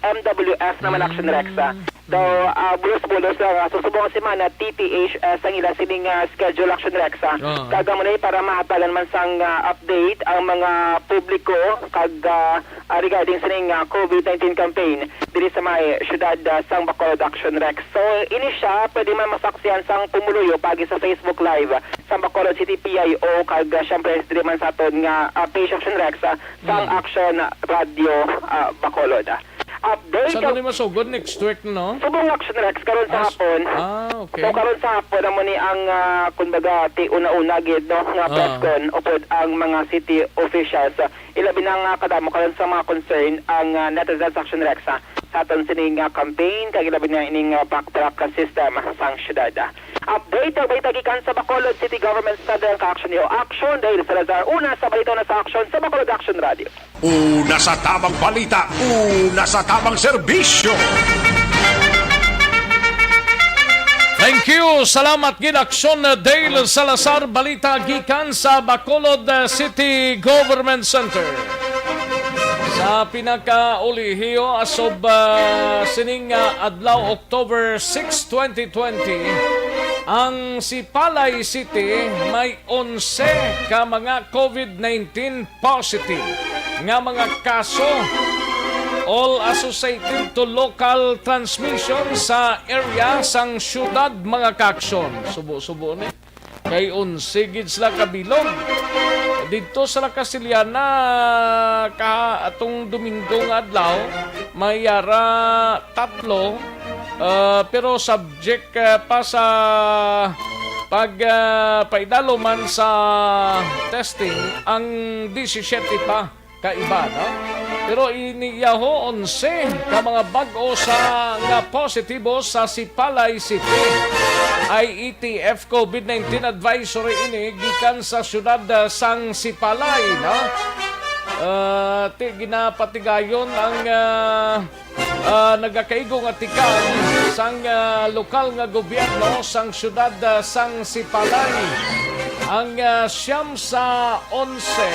M W F naman, Action Rex, ah. Mm. So, ah, bulos-bulos lang, ah. So, subong nga semana, T T H S ang ila sining, ah, schedule, Action Rex, ah. Ah. Kag amo na para mahatagan man sang, ah, update ang mga publiko kag, ah, ah, regarding sining, ah, COVID nineteen campaign diri sa may siyudad, ah, sang Bacolod, Action Rex. So, ini siya pwede man masaksihan sang pumuluyo pagi sa Facebook Live sang Bacolod City P I O kag, ah, siyempre diri man sa aton nga, ah, page, Action Rex, ah, sang Mm. Action Radio, ah, Bacolod. Update Sa ka- ano ni masugod next week, no? Subong, Action Rex, karon sa As-, hapon. ah, okay. So, karon sa hapon, amo ni ang, ah, kumbaga, ti una-una gid, no, nga Ah. press con upod ang mga city officials. Ilabi na nga kadamo karon sa mga concern ang, ah, netizens, Action Rex, ha. sa aton sini nga campaign, kag ilabi na ining, ah, backtrack system sang syudad. Update, balita gikan sa Bacolod City Government Center ang ka-action niyo. Action, Dale Salazar. Una sa balita, una sa action sa Bacolod Action Radio. Una sa tamang balita, una sa tamang serbisyo. Thank you. Salamat gid, Action Dale Salazar. Balita gikan sa Bacolod, uh, City Government Center. Sa pinakaulihi, as of, uh, sining, uh, adlaw, October six, twenty twenty, ang Sipalay City may onse ka mga COVID nineteen positive nga mga kaso, all associated to local transmission sa area sang syudad, mga kaaksyon. Subo-subo ni. Kay onse gid sila kabilog. Didto sa La Casillana, ka atong Domingo nga adlaw, may yara tatlo, ah, pero subject, ah, pa sa pag, ah, paidalo man sa testing ang disisiete pa ka iba, no? Pero ini yaho, onse ka mga bag-o sa nga positibo sa Sipalay City. I E T F COVID nineteen advisory ini gikan sa siyudad, ah, sang Sipalay, no? Ah, ti, ginapatigayon ang, ah, ah, nagakaigo nga tikang sang, ah, lokal nga gobyerno sang siyudad, ah, sang Sipalay. Ang, ah, siyam sa onse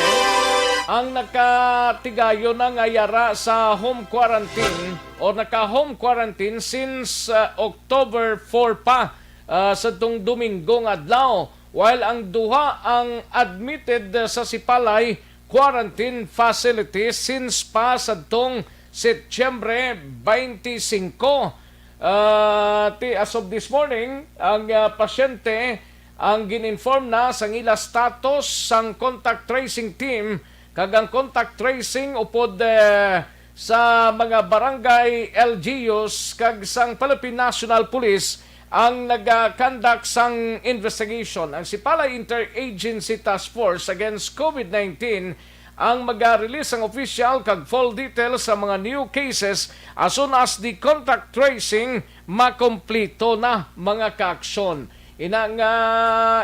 ang nakatigayon na nga yara sa home quarantine o naka-home quarantine since, ah, October four pa, ah, sadtong Domingo nga adlaw, while ang duha ang admitted sa Sipalay quarantine facility since pa sadtong Setyembre twenty-five. Ah, ti, as of this morning, ang, ah, pasyente ang gin-inform na sang ila status sang contact tracing team, kag ang contact tracing upod, eh, sa mga barangay L G Us kag sang Philippine National Police ang naga-conduct sang investigation. Ang Sipalay Interagency Task Force Against COVID nineteen ang maga-release sang official kag full details sa mga new cases as soon as the contact tracing makomplito na, mga kaaksyon. Ina nga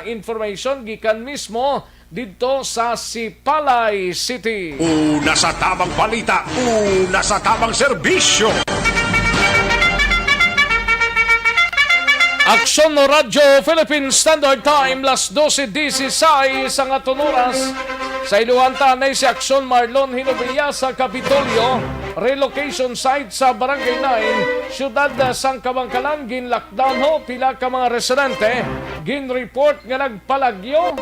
information gikan mismo didto sa Sipalay City. Una sa tamang balita, una sa tamang serbisyo. Aksyon Radyo Philippine Standard Time, las dose disisais ang aton oras. Sa iluhan ta anay si Aksyon Marlon Hinovia sa Kapitolyo, relocation site sa Barangay nine, siyudad sang Kabankalan, ginlockdown ho pila ka mga residente, ginreport nga nagpalagyo.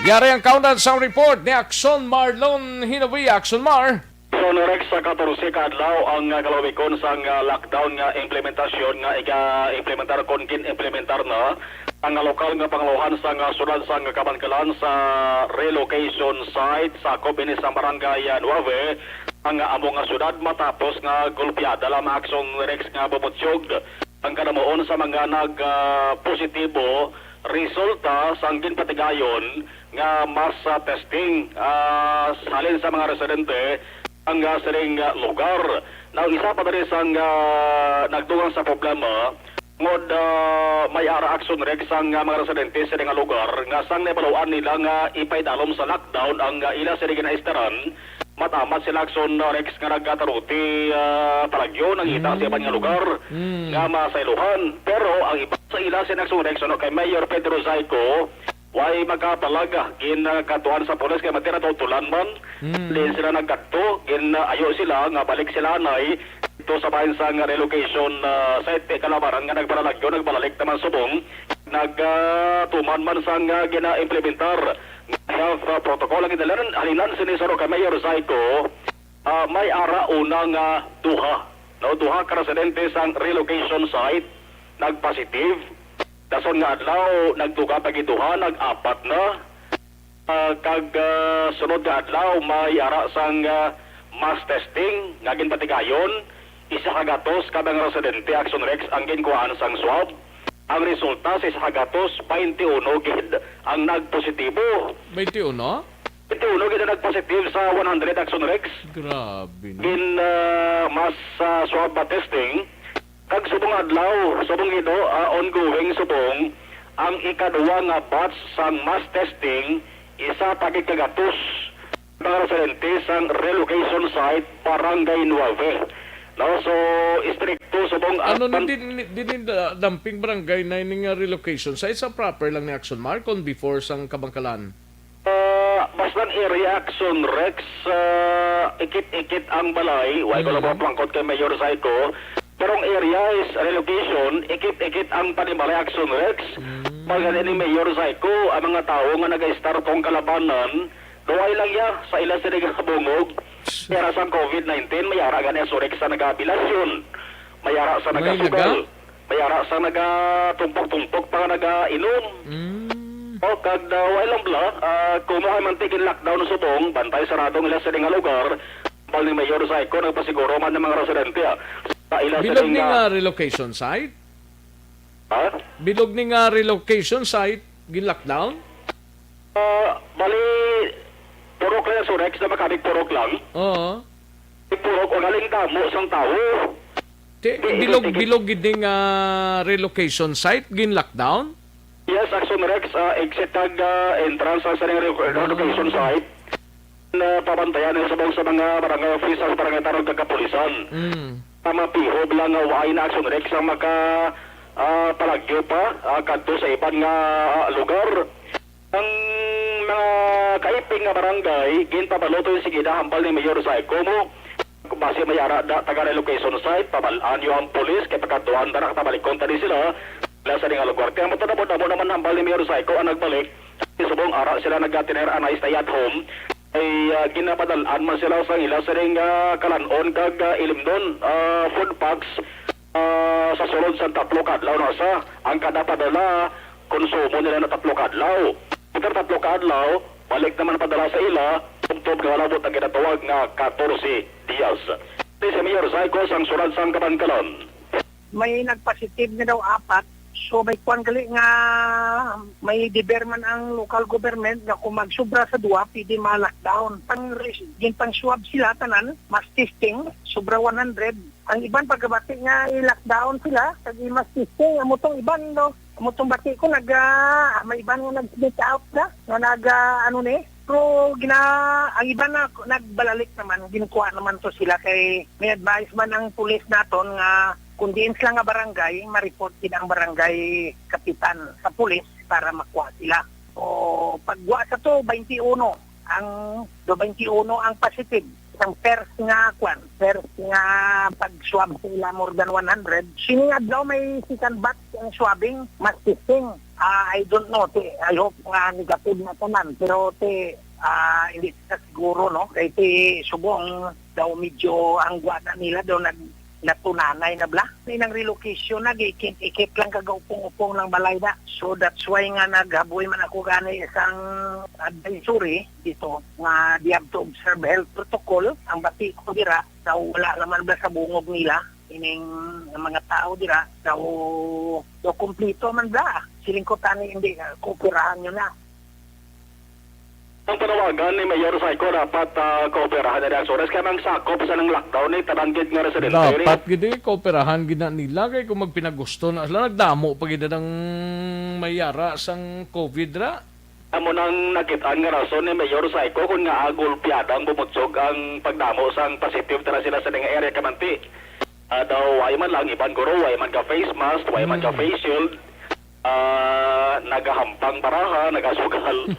Yari ang kaundan sang report ni Aksyon Marlon Hinovia. Aksyon Mar. Son Rex, sa katorse ka adlaw ang, ah, kalawikon sang, ah, lockdown nga implementasyon nga iga-implementar kon gin-implementar na ang, ah, lokal nga panguluhan sang, ah, siyudad sang Kabankalan sa relocation site. Sakop ini sa Barangay, ah, nuebe, ang, ah, amo nga siyudad matapos nga golpeada lamang, Aksyon Rex, nga bumutyog ang kadamuon sa mga nag, ah, positibo resulta sang ginpatigayon nga mass, ah, testing, ah, halin sa mga residente ang, ah, sining, ah, lugar. Now, isa pa diri sang, ah, nagdugang sa problema, tungod, ah, may ara, Aksyon Rex, ang, ah, mga residente sa nga lugar nga sang nahibaluan nila nga ipaidalom sa lockdown ang, ah, ila sini ginaistaran, matamat sila, Aksyon Rex, nga nagataruti, ah, palagyo, nangita sa iban nga lugar Mm. nga masaylohan. Pero ang iba sa ila, si Aksyon Rex, ano, kay Mayor Pedro Zayco, way makapalaga, gin, ah, katuan sa pulis kay matira tutulan man. Mm. Din sila nagkadto, gin, ah, ayo sila nga balik sila anay dito sa bahin sang relocation, ah, site, kalabaran nga nagparalagyo, nagbalalik naman subong, nag, ah, tuman man sang, ah, gina-implementar health, ah, protocol. Ang kinahanglan, halinan sini sa kay Mayor Zayco, ah, may ara una nga duha, no, duha ka residente sang relocation site nagpositive. Dason nga adlaw, nagdugang pa gid duha, nag-apat na. Ah, kag, ah, sunod nga adlaw, may ara sang, ah, mass testing nga ginpatigayon. Isa ka gatos ka mga residente, Aksyon Rex, ang ginkuhaan sang swab. Ang resulta, sa isa ka gatos, twenty-one gid ang nagpositibo. Twenty-one? Twenty-one gid ang nagpositive sa one hundred, Action Rex. Grabe, no? Gin, ah, mass, ah, swab testing. Kag subong adlaw, subong gid, ah, ongoing subong ang ikaduha nga batch sang mass testing, isa pa gid ka gatos mga residente sang relocation site, Barangay Nueve. No, so, istrikto subong Ano ni ang din, ni, din ni da-, damping barangay na ini nga relocation site sa proper lang ni Action Mark kon before sang Kabangkalan? Ah, basta ang area, Action Rex, ah, ikit-ikit ang balay. Wala ko lang Mm. mapangkot kay Mayor Zyko. Pero ang area is relocation, ikit-ikit ang panimalay, Action Rex. Mm. Pag ni Mayor Zyko, ang mga tawo nga nag-start tong kalabanan, duway lang ya sa ila sila nga bungog. Kaya sa covid nineteen, may ara gani, Action Rex, sa nagabilasyon. May ara sa May nagasugal. naga- May ara sa nagatumpok-tumpok pa nga nagainom. Mm. O, kag daw, ay lang bala, ah, kung mo kay mantigin lockdown subong, bantay sarado ang ila sila nga lugar, bal ni Mayor Zyko, nagpasiguro man ng mga residente, ah, sa ila Bilog sila ni nga nga relocation site? Ha? Bilog ni nga relocation site, gin-lockdown? Ah, bali, purok lang, Surex, na makabig purok lang. Oo. Purok, ang galing damo sang tawo. Ti-, Di, bilog, di, di. bilog gid ning, ah, relocation site, gin-lockdown? Yes, Action Rex, ah, exit kag, ah, entrance ang sa ring re-, Ah. relocation site. Na pabantayan sa subong sa mga barangay officials, barangay tanod kag kapulisan. Mm. Ang mapihob lang nga way na, Action Rex, ang maka, ah, palagyo pa, ah, kadto sa iban nga, ah, lugar. Ang mga kaiping nga barangay, ginpabalo to yung sigida hambal ni Mayor Zyko mo. Basi may ara da, taga relocation site, pabal-an nyo ang pulis, kay pagkatuan da, nakatabalikon tani sila. Sila sa nga lugar. Kaya mo to, damo-damo naman hambal ni Mayor Zyko ang nagbalik. Subong ara sila nagatineran na stay at home. Ay, ah, ginapadalaan man sila sa ila sa ring, ah, kalanon kag, ah, ilimnon, ah, food packs, ah, sa sulod sa tatlo ka adlaw na sa ang kada padala konsumo nila na tatlo ka adlaw. After tatlo ka adlaw, balik naman padala sa ila, tubtob nga malabot ang ginatawag nga katorse dias. Ni si Mayor Zyko sang sulod sang Kabankalan. May nagpositive nga daw apat. So, may kwan gali nga may deber man ang local government nga kung magsubra sa duha, pwede ma-lockdown. Pang, gin pang swab sila tanan, mass testing, sobra one hundred. Ang iban pagkabati nga i-lockdown sila, kag i-mass testing, amo tong iban, no? Amo tong bati ko, nag, ah, may iban nga nag-sneak out na, nga nag, ah, ano ni, pero gina-, ang iban na nagbalalik naman, ginkuha naman to sila kay may advice man ang pulis naton nga kung diin sila nga barangay, ma-report gid ang barangay kapitan sa pulis para makuha sila. O pagwa sa to, twenty-one ang, do twenty-one ang positive. Isang first nga, kwan, first nga pag-swab sa ila, more than one hundred. Sining adlaw may second batch ang swabbing, mass testing. Ah, I don't know, ti, I hope nga negative na tanan. Pero ti, ah, hindi na siguro, no? Kay ti subong daw medyo ang gwa na nila daw nag-, natunanay na bala. May nang relocation na, giikit-ikit lang kag upong-upong lang balay na. So that's why nga naghaboy man ako gani isang advisory dito nga they have to observe health protocol. Ang bati ko dira, daw wala naman ba sa bungog nila ining mga tao dira, daw, daw kumplito man bala. Siling ko tani, hindi, ah, kooperahan nyo na. Ang panawagan ni Mayor Zyko, dapat, ah, kooperahan na ang Azores kay mang sakop sa nang lockdown ni tanan gid nga residente ni. Dapat gid, eh, kooperahan gid na nila kay kung magpinagusto na sila, nagdamo pa gid ang mayara sang covid ra. Amo nang nakit-an nga rason ni Mayor Zyko kung nga agulpiada ang bumutsog ang pagdamo sang positive tara sila sa nga area kamanti. Ah, daw, way man lang iban guro, way man ka face mask, way man ka Mm. face shield. Ah, nagahampang baraha, nagasugal.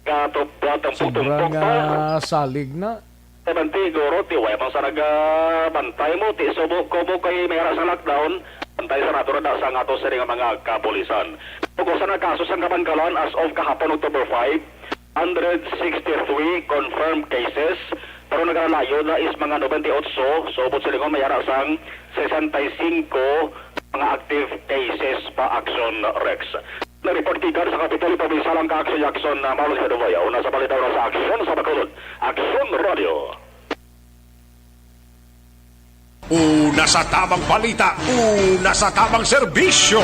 Gatupla, tumpok-tumpok Sobrang, pa. ah, salig na. Tabanti, guro, ti, way man sa nagabantay mo, ti, subo, kubo kay may ara sa lockdown, bantay sa natura da sa nga to sa nga mga kapulisan. Ug usa na kaso sa Kabankalan as of kahapon, October five, hundred sixty-three confirmed cases, pero nagalalayo na is mga nobenta y ocho, so, ubot sa lingon, may ara sang sesenta y cinco mga active cases pa, Action Rex. Na-report gikan sa Kapitolyo, Probinsya lang ka Action Jackson, na Marlon Hedovayo, una sa balita, una sa Action sa Bacolod. Action Radio. Una sa tamang balita, una sa tamang serbisyo.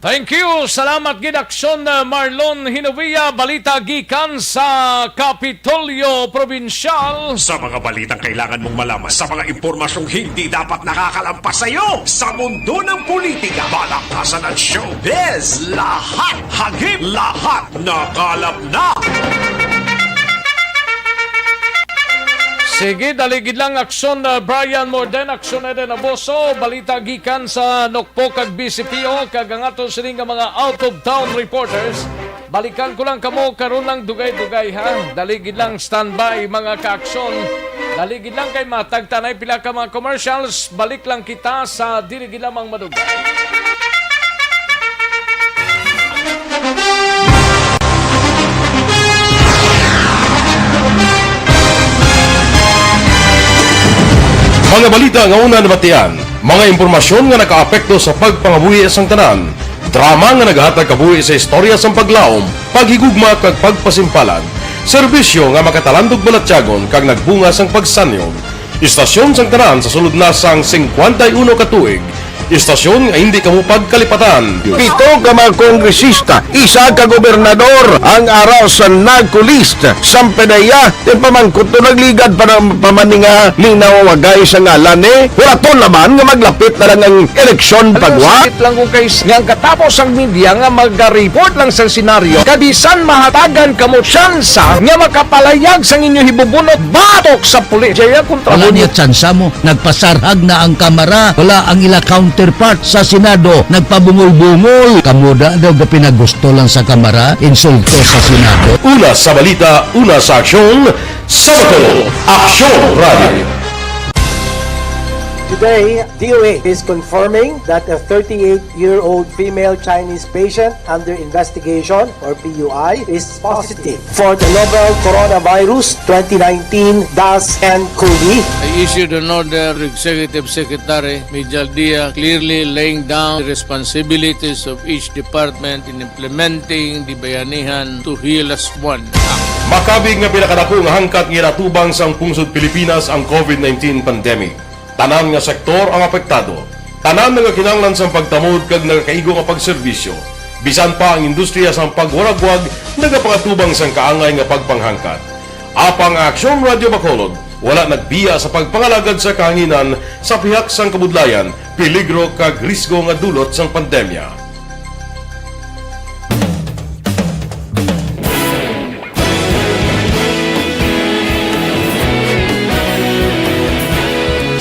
Thank you. Salamat gid, Aksyon, uh, Marlon Hinovia. Balita gikan sa Kapitolyo Probinsyal. Sa mga balitang kailangan mong malaman, sa mga impormasyong hindi dapat nakakalampas sa iyo, sa mundo ng politika, balaktasan at showbiz, lahat hagip, lahat nakalap na. Sige, dali gid lang, Aksyon, uh, Brian Morden, Aksyon, Eden Aboso. Balita gikan sa Nokpok kag B C P O, kag ang aton sini nga mga out-of-town reporters. Balikan ko lang kamo karon lang dugay-dugay, ha. Dali gid lang, standby, mga kaaksyon. Dali gid lang kay matagtanay pila ka mga commercials. Balik lang kita sa dili gid lamang madugay. Mga balita nga una nabatian, mga impormasyon nga nakaapekto sa pagpangabuhi sang tanan, drama nga nagahatag kabuhi sa istorya sang paglaom, paghigugma kag pagpasimpalan, serbisyo nga makatalandog balatyagon kag nagbunga sang pagsanyon. Istasyon sang tanan sa sulod na sang singkwenta y uno ka tuig. Istasyon nga hindi kamo pagkalipatan. Pito ka mga kongresista, isa ka gobernador ang ara sa NAGCOLEST. Sampedeya, ti pamangkot to nagligad pa na, pa man ni nga linaw wagay sa ngalan ni. Huraton naman nga maglapit na lang ang eleksyon. Alam mo, pagwa. Sakit lang kung kay s-, nga ang katapos ang media nga maga-report lang sa senaryo, kabisan mahatagan kamo tsansa nga makapalayag sang inyo hibubunot batok sa pulis. Jaya kontra. Wala mo niya tsansa mo. Nagpasarhag na ang Kamara. Wala ang ila counterpart sa Senado. Nagpabungol-bungol. Kamo da daw gapinagusto lang sa Kamara. Insulto sa Senado. Una sa balita, una sa aksyon, sa Bacolod, Aksyon Radio. Today, D O A is confirming that a thirty-eight-year-old female Chinese patient under investigation, or P U I, is positive for the novel coronavirus twenty nineteen dash N cov. I issued an order to Executive Secretary Mijal Dia, clearly laying down the responsibilities of each department in implementing the Bayanihan to Heal Us One Act. Makabig nga pinakadako nga hangkat nga ginatubang sang pungsod Pilipinas ang covid nineteen pandemic. Tanan nga sektor ang apektado. Tanan nagakinahanglan sang pagtamod kag nagakaigo nga pagserbisyo. Bisan pa ang industriya sang pagwaragwag nagapangatubang sang kaangay nga pagpanghangkat. Apang ang Aksyon Radio Bacolod wala nagbiya sa pagpangalagad sa kahanginan sa pihak sang kabudlayan, peligro kag risgo nga dulot sang pandemya.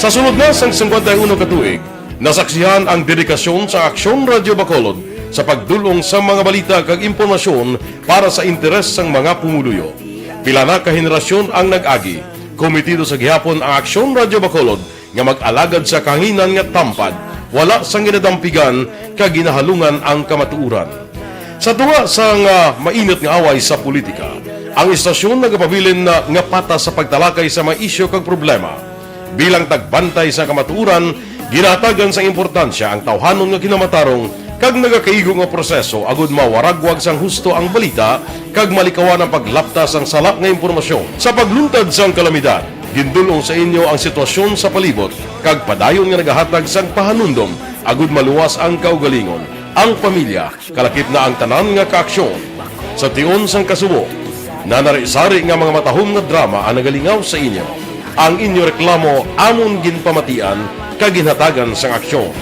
Sa sulod na sang singkwenta y uno ka tuig, nasaksihan ang dedikasyon sa Aksyon Radio Bacolod sa pagdul-ong sa mga balita kag impormasyon para sa interes sang mga pumuluyo. Pila na ka henerasyon ang nag-agi. Kometido sa gihapon ang Aksyon Radio Bacolod nga mag-alagad sa kahanginan nga tampad, wala sang ginadampigan kag ginahalungan ang kamatuoran. Sa tunga sang, ah, mainit nga away sa politika, ang istasyon nagapabilin na nga patas sa pagtalakay sa mga isyu kag problema. Bilang tagbantay sa kamatuoran, ginahatagan sang importansya ang tawhanon nga kinamatarong kag nagakaigo nga proseso agud mawaragwag sang husto ang balita kag malikawan ang paglapta sang sala nga impormasyon. Sa pagluntad sang kalamidad, gindul-ong sa inyo ang sitwasyon sa palibot kag padayon nga nagahatag sang pahanumdom agud maluwas ang kaugalingon, ang pamilya, kalakip na ang tanan nga kaaksyon. Sa tion sang kasubo, nanari-sari nga mga matahom nga drama ang nagalingaw sa inyo. Ang inyo reklamo amon ginpamatian kag ginhatagan sang aksyon.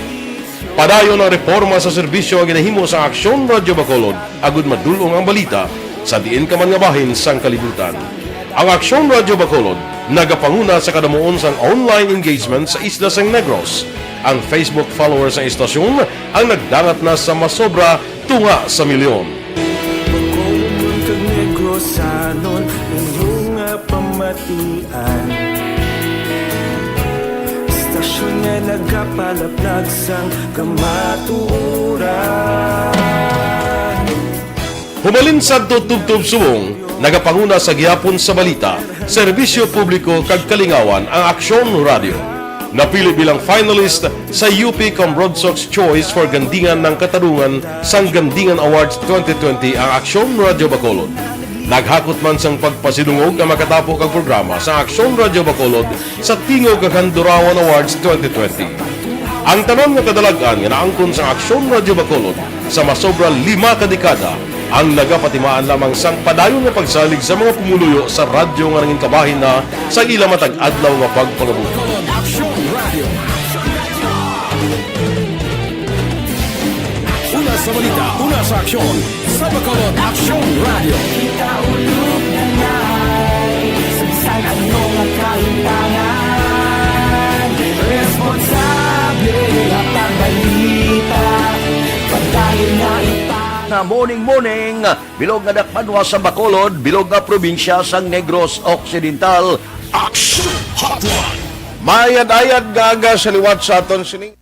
Padayon ang reporma sa serbisyo nga ginahimo sang Aksyon Radio Bacolod agud madul-ong ang balita sa diin ka man nga bahin sang kalibutan. Ang Aksyon Radio Bacolod nagapanguna sa kadamuon sang online engagement sa isla sang Negros. Ang Facebook followers sang istasyon ang nagdangat na sa masobra tunga sa milyon. Bacolod kag Negros, anon inyo nga pamatian. Istasyon nga nagapalaplag sang kamatuoran. Humalin sadto tubtob subong, nagapanguna sa gihapon sa balita, serbisyo publiko kag kalingawan ang Aksyon Radio. Napili bilang finalist sa U P Cambrodsoc's Choice for Gandingan ng Katarungan sang Gandingan Awards twenty twenty ang Aksyon Radio Bacolod. Naghakot man sang pagpasidungog ang makatapo kag programa sa Aksyon Radio Bacolod sa Tingog kag Handurawan Awards twenty twenty. Ang tanan nga kadalag-an nga naangkon sa Aksyon Radio Bacolod Sa masobra lima ka dekada, ang nagapatimaan lamang sang padayon nga pagsalig sa mga pumuluyo sa radyo nga nangin kabahin na sa ila matag adlaw nga pagpangabuhi. Aksyon Radio. Una sa balita, una sa aksyon, sa Bacolod Aksyon Radio. Kita ulog na ngay, sa bisan ano nga kalimtangan, responsable nga pagbalita, pagdayon nga ipa- Na morning, morning, bilog nga dakbanwa sa Bacolod, bilog nga probinsya sang Negros Occidental. Action Hotline. Mayad-ayad nga aga sa liwat sa aton sining.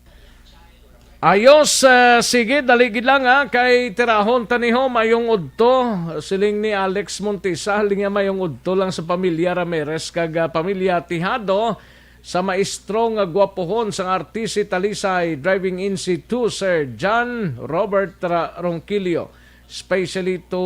Ayos, ah, sige, dali gid lang, ha, kay tirahon ta niho, mayong udto, siling ni Alex Montesa, linya mayong udto lang sa pamilya Ramirez kag, ah, pamilya Tijado, sa maestro nga gwapohon sang R T C Talisay, driving in si two Sir John Robert Ra-, Ronquillo, especially to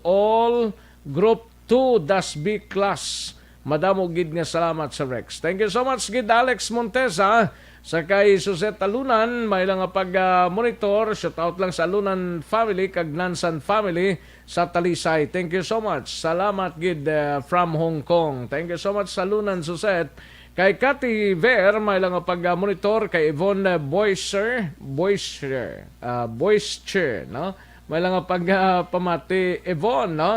all Group two das B class. Madamo gid nga salamat, Sir Rex. Thank you so much gid, Alex Montesa. Sa kay Suzette Alunan, may lang nga pag, ah, monitor. Shout out lang sa Alunan family kag Nansan family sa Talisay. Thank you so much. Salamat gid, ah, from Hong Kong. Thank you so much sa Alunan, Suzette. Kay Cathy Ver, may lang nga pag, ah, monitor. Kay Yvonne, ah, Boischer, Boischer, ah, Boischer, no? May lang nga pag, ah, pamati, Yvonne, no?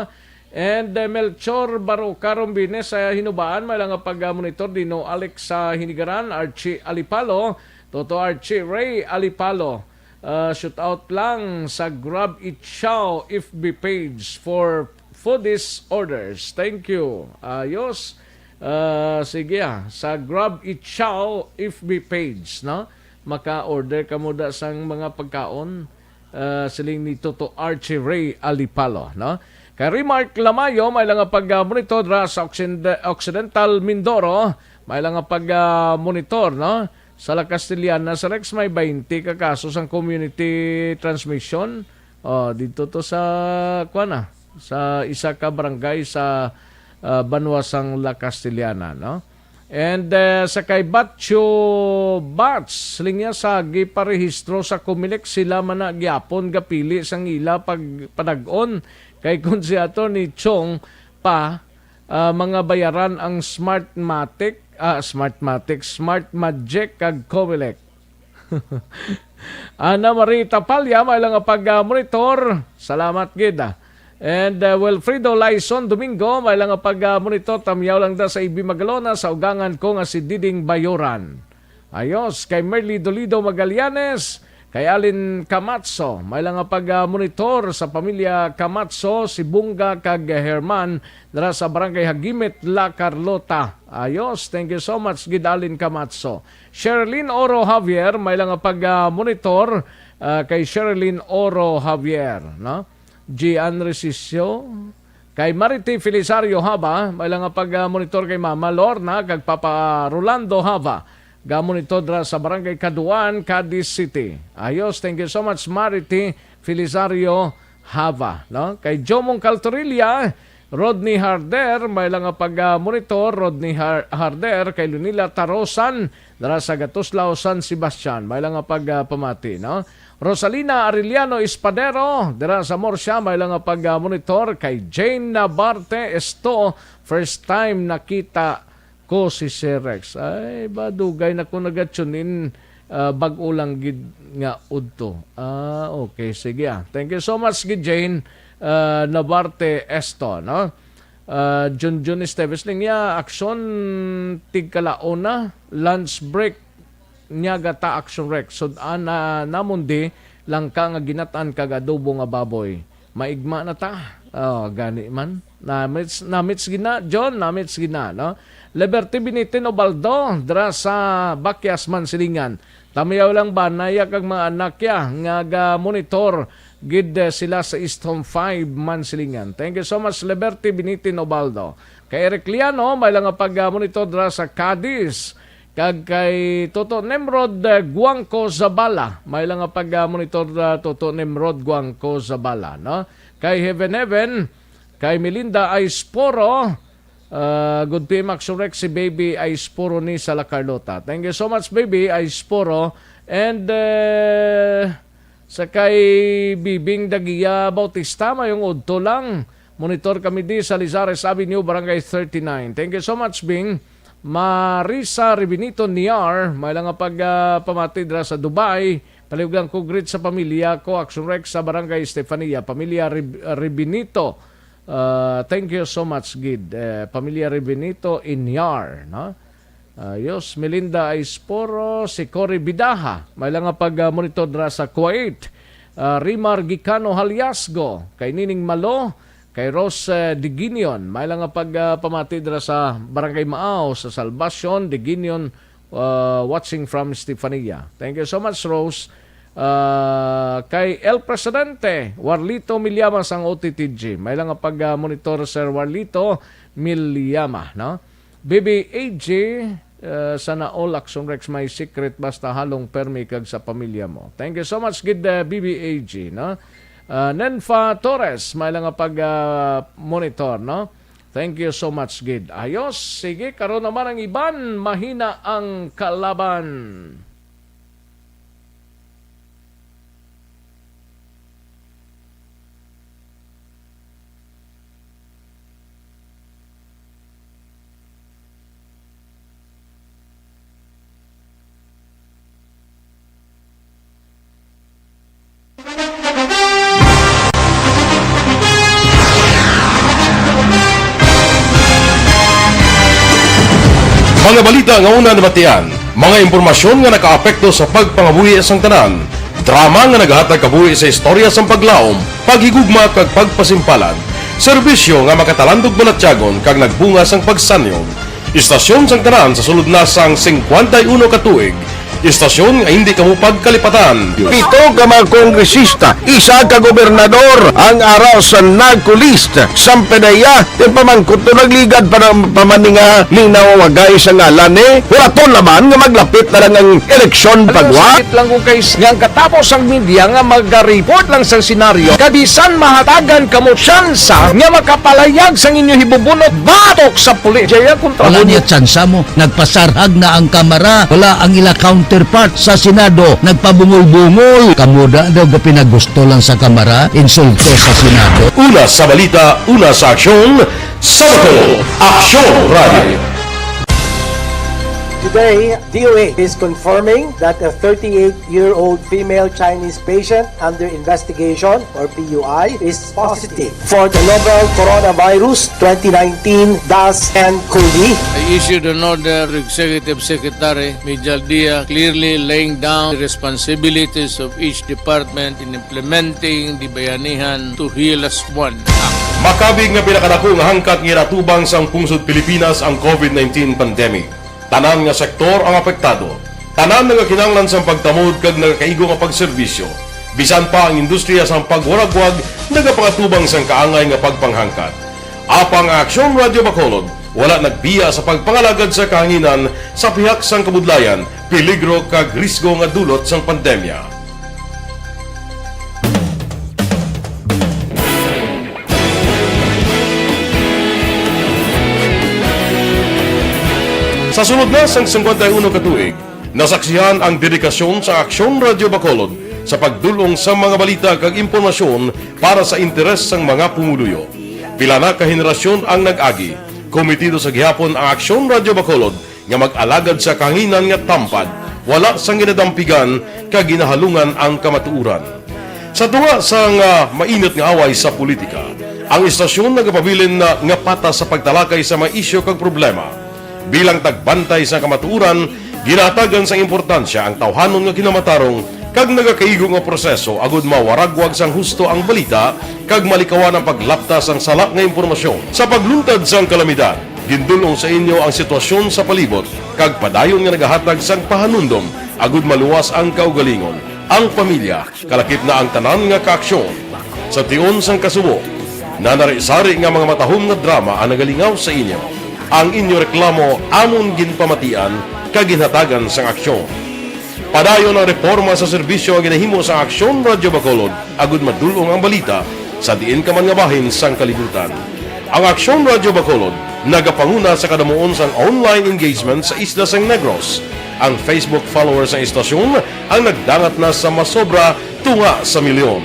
And, uh, Melchor Baroca Rombines sa Hinubaan, may lang nga pag-monitor dino, Alex sa Hinigaran, Archie Alipalo, Toto Archie Ray Alipalo. Uh, shout out lang sa Grab It Chow F B page for foodies orders. Thank you. Ayos. Uh, sige, ah, sa Grab It Chow F B page, no? Maka-order ka mo da sang mga pagkaon. Ah, siling ni Toto Archie Ray Alipalo, no? Kay Remark Lamayo, may lang nga pag-, ah, monitor dra sa Occiden-, Occidental Mindoro, may lang nga pag-, ah, monitor, no? Sa La Castellana, sa Rex, may twenty ka kaso sang community transmission. Oh, dito to sa, kuwan na, sa isa ka barangay sa, ah, banwa sang La Castellana, no? And, eh, sa kay Batcho Bats, linya sa giparehistro sa Comelec, sila man na gyapon gapili sang ila pag-, padag-on. Kay kun si Attorney Chong pa, ah, mga bayaran ang Smartmatic, ah, Smartmatic, Smart Magic kag Comelec. Ana Marie Tapalya, may lang nga pag-, ah, monitor. Salamat gid, ah. And, uh, Wilfredo Laison Domingo, may lang nga pag-, ah, monitor, tamyaw lang da sa A B Magalona, sa ugangan ko nga si Diding Bayoran. Ayos, kay Merly Dolido Magallanes, kay Alin Camacho, may lang nga pag-, ah, monitor sa pamilya Camacho, si Bunga kag Herman, dira sa Barangay Hagimit, La Carlota. Ayos, thank you so much, gid Alin Camacho. Sherlyn Oro Javier, may lang nga pag, ah, monitor, ah, kay Sherlyn Oro Javier, no? Gian Resisio, kay Marity Felisario Haba, may lang nga pag, ah, monitor kay Mama Lorna, kag Papa Rolando Haba. Ga-monitor dra sa Barangay Caduan, Cadiz City. Ayos, thank you so much, Marity Felisario Hava, no? Kay Jomong Caltorilla, Rodney Harder, may lang nga pag-, ah, monitor, Rodney Har-, Harder, kay Lunila Tarosan, dira sa Gatuslao, San Sebastian, may lang nga pag-, ah, pamati, no? Rosalina Arellano Espadero, dira sa Murcia, may lang nga pag-, ah, monitor, kay Jane Nabarte Esto, first time nakita ko si Sir Rex. Ay, ba, dugay na ko naga-tune in, ah, bag-o lang gid nga udto. Ah, okay, sige, ah. Thank you so much, gid Jane, ah, Nabarte Esto, no? Ah, Junjun Esteves, linya, aksyon, tigkalaon na, lunch break, niya gata Action Rex. Sud-an na namon di, langka nga ginat-an kag adobo nga baboy. Maigma na ta. Oh, gani man. Namits, namits gina, John, namits gina, no? Liberty Binitin Obaldo, dira sa Bakyas, Mansilingan. Tamiyaw lang ba, naya kag mga anak ya nga ga-monitor gid, eh, sila sa East Home five, Mansilingan. Thank you so much, Liberty Binitin Obaldo. Kay Eric Liano, may lang nga pag-, ah, monitor dira sa Cadiz. Kag kay Toto Nimrod, eh, Guangco Zabala. May lang nga pag-, ah, monitor, ah, Toto Nimrod Guangco Zabala, no? Kay Heaven Heaven, kay Melinda Aisporo, ah, good P M Action Rex, si Baby Aisporo ni sa La Carlota. Thank you so much, Baby Aisporo. And, eh, Sa kay Bibing Dagia Bautista, mayong udto lang. Monitor kami di sa Lizares Avenue, Barangay thirty-nine. Thank you so much, Bing. Marisa Ribinito Niar, may lang nga pag, ah, pamati dira sa Dubai. Palihog lang ko greet sa pamilya ko, Action Rex sa Barangay Estefania, pamilya Rib-, Ribinito. Ah, thank you so much, gid. Eh, pamilya Ribinito Inyar, no? Ah, Yos Melinda Aisporo, si Cory Bidaha, may lang nga pag, ah, monitor dira sa Kuwait. Ah, Rimar Gicano Haliasgo, kay Nining Malo, kay Rose, eh, Diginion, may lang nga pag, ah, pamati dira sa Barangay Maaw sa Salvacion, Diginion, ah, watching from Stefania. Thank you so much, Rose. Ah, kay El Presidente, Warlito Millamas ang O T T G. May lang nga pag, ah, monitor, Sir Warlito Millamas, no? B B A G, ah, sana all Action Rex may secret basta halong permi kag sa pamilya mo. Thank you so much, gid, ah, B B A G, no? Ah, Nenfa Torres, may lang nga pag, ah, monitor, no? Thank you so much, gid. Ayos, sige, karon naman ang iban, mahina ang kalaban. Mga balita nga una nabatian, mga impormasyon nga nakaapekto sa pagpangabuhi sang tanan, drama nga nagahatag kabuhi sa istorya sang paglaom, paghigugma kag pagpasimpalan, serbisyo nga makatalandog balatyagon kag nagbunga sang pagsanyog. Istasyon sang tanan sa sulod na sang singkwenta y uno ka tuig. Istasyon nga hindi kamo pagkalipatan. Pito ka mga kongresista, isa ka gobernador ang ara sa narco list. Sampedeya, ti pamangkot to nagligad pa na pa man ni nga linaw wagay sa ngalan ni. Hulaton naman nga maglapit na lang ang eleksyon pagwa. Sakit lang kung kay s-, nga ang katapos ang media nga maga-report lang sa senaryo, kabisan mahatagan kamo tsansa nga makapalayag sang inyo hibubunot batok sa pulis. Jaya kontra Wala mo. Niya tsansa mo. Nagpasarhag na ang Kamara. Wala ang ila counterpart sa Senado. Nagpabungol-bungol. Kamo da daw gapinagusto lang sa Kamara, insulto sa Senado. Una sa balita, una sa aksyon, sa Bacolod, Aksyon Radio. Today, D O H is confirming that a thirty-eight-year-old female Chinese patient under investigation, or P U I, is positive for the novel coronavirus twenty nineteen dash N COVID. I issued an order to Executive Secretary Mijal Dia, clearly laying down the responsibilities of each department in implementing the Bayanihan to Heal As One Act. Makabig nga pinakadako nga hangkat nga ginatubang sang pungsod Pilipinas ang COVID nineteen pandemic. Tanan nga sektor ang apektado. Tanan nagakinahanglan sang pagtamod kag nagakaigo nga pagserbisyo. Bisan pa ang industriya sang pagwaragwag nagapangatubang sang kaangay nga pagpanghangkat. Apang ang Aksyon Radio Bacolod wala nagbiya sa pagpangalagad sa kahanginan sa pihak sang kabudlayan, peligro kag risgo nga dulot sang pandemya. Sa sulod na sang singkwenta y uno ka tuig, nasaksihan ang dedikasyon sa Aksyon Radio Bacolod sa pagdul-ong sa mga balita kag impormasyon para sa interes sang mga pumuluyo. Pila na ka henerasyon ang nag-agi. Komitido sa gihapon ang Aksyon Radio Bacolod nga mag-alagad sa kahanginan nga tampad, wala sang ginadampigan kag ginahalungan ang kamatuoran. Sa tunga sang, ah, mainit nga away sa politika, ang istasyon nagapabilin na nga patas sa pagtalakay sa mga isyu kag problema. Bilang tagbantay sa kamatuoran, ginahatagan sang importansya ang tawhanon nga kinamatarong kag nagakaigo nga proseso agud mawaragwag sang husto ang balita kag malikawan ang paglapta sang sala nga impormasyon. Sa pagluntad sang kalamidad, gindul-ong sa inyo ang sitwasyon sa palibot kag padayon nga nagahatag sang pahanumdom agud maluwas ang kaugalingon, ang pamilya, kalakip na ang tanan nga kaaksyon. Sa tion sang kasubo, nanari-sari nga mga matahom nga drama ang nagalingaw sa inyo. Ang inyo reklamo amon ginpamatian kag ginhatagan sang aksyon. Padayon ang reporma sa serbisyo nga ginahimo sang Aksyon Radyo Bacolod agud madul-ong ang balita sa diin ka man nga bahin sang kalibutan. Ang Aksyon Radyo Bacolod nagapanguna sa kadamuon sang online engagement sa isla sang Negros. Ang Facebook followers sang istasyon ang nagdangat na sa masobra Tunga sa milyon.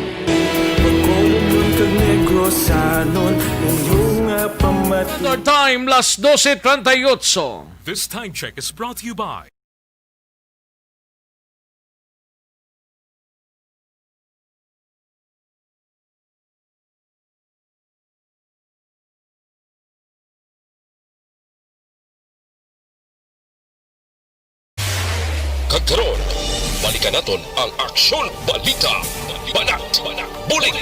Bacolod man kag Negrosanon, inyo nga pamati. Standard Time, las dose treinta y ocho. This time check is brought to you by Kag karon, balikan naton ang Aksyon Balita. Banat, bulig.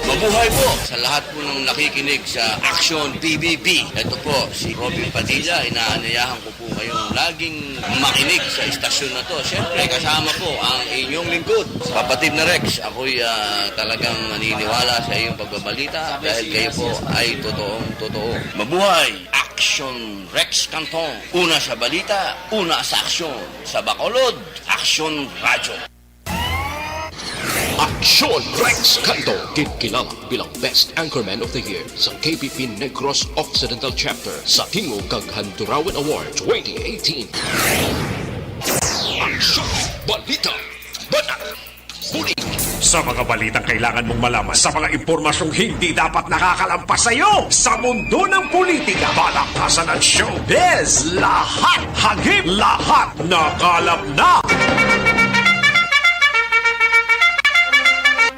Mabuhay po sa lahat po ng nakikinig sa Aksyon P B B. Ito po si Robin Padilla. Inaanyayahan ko po kayong laging makinig sa istasyon na to. Siyempre, kasama po ang inyong lingkod, Papa Tim na Rex. Ako'y, ah, talagang naniniwala sa iyong pagbabalita dahil kayo po ay totoong totoo. Mabuhay! Action Rex Canton. Una sa balita, una sa aksyon. Sa Bacolod, Aksyon Radyo. Aksyon Rex Canto, kinkilala bilang Best Anchorman of the Year sa K P P Negros Occidental Chapter sa Tingog kag Handurawan Award twenty eighteen. Aksyon Balita, Banat, Bulig. Sa mga balitang kailangan mong malaman, sa mga impormasyong hindi dapat nakakalampas sa iyo, sa mundo ng politika, palakasan at showbiz, lahat hagip, lahat nakalap na.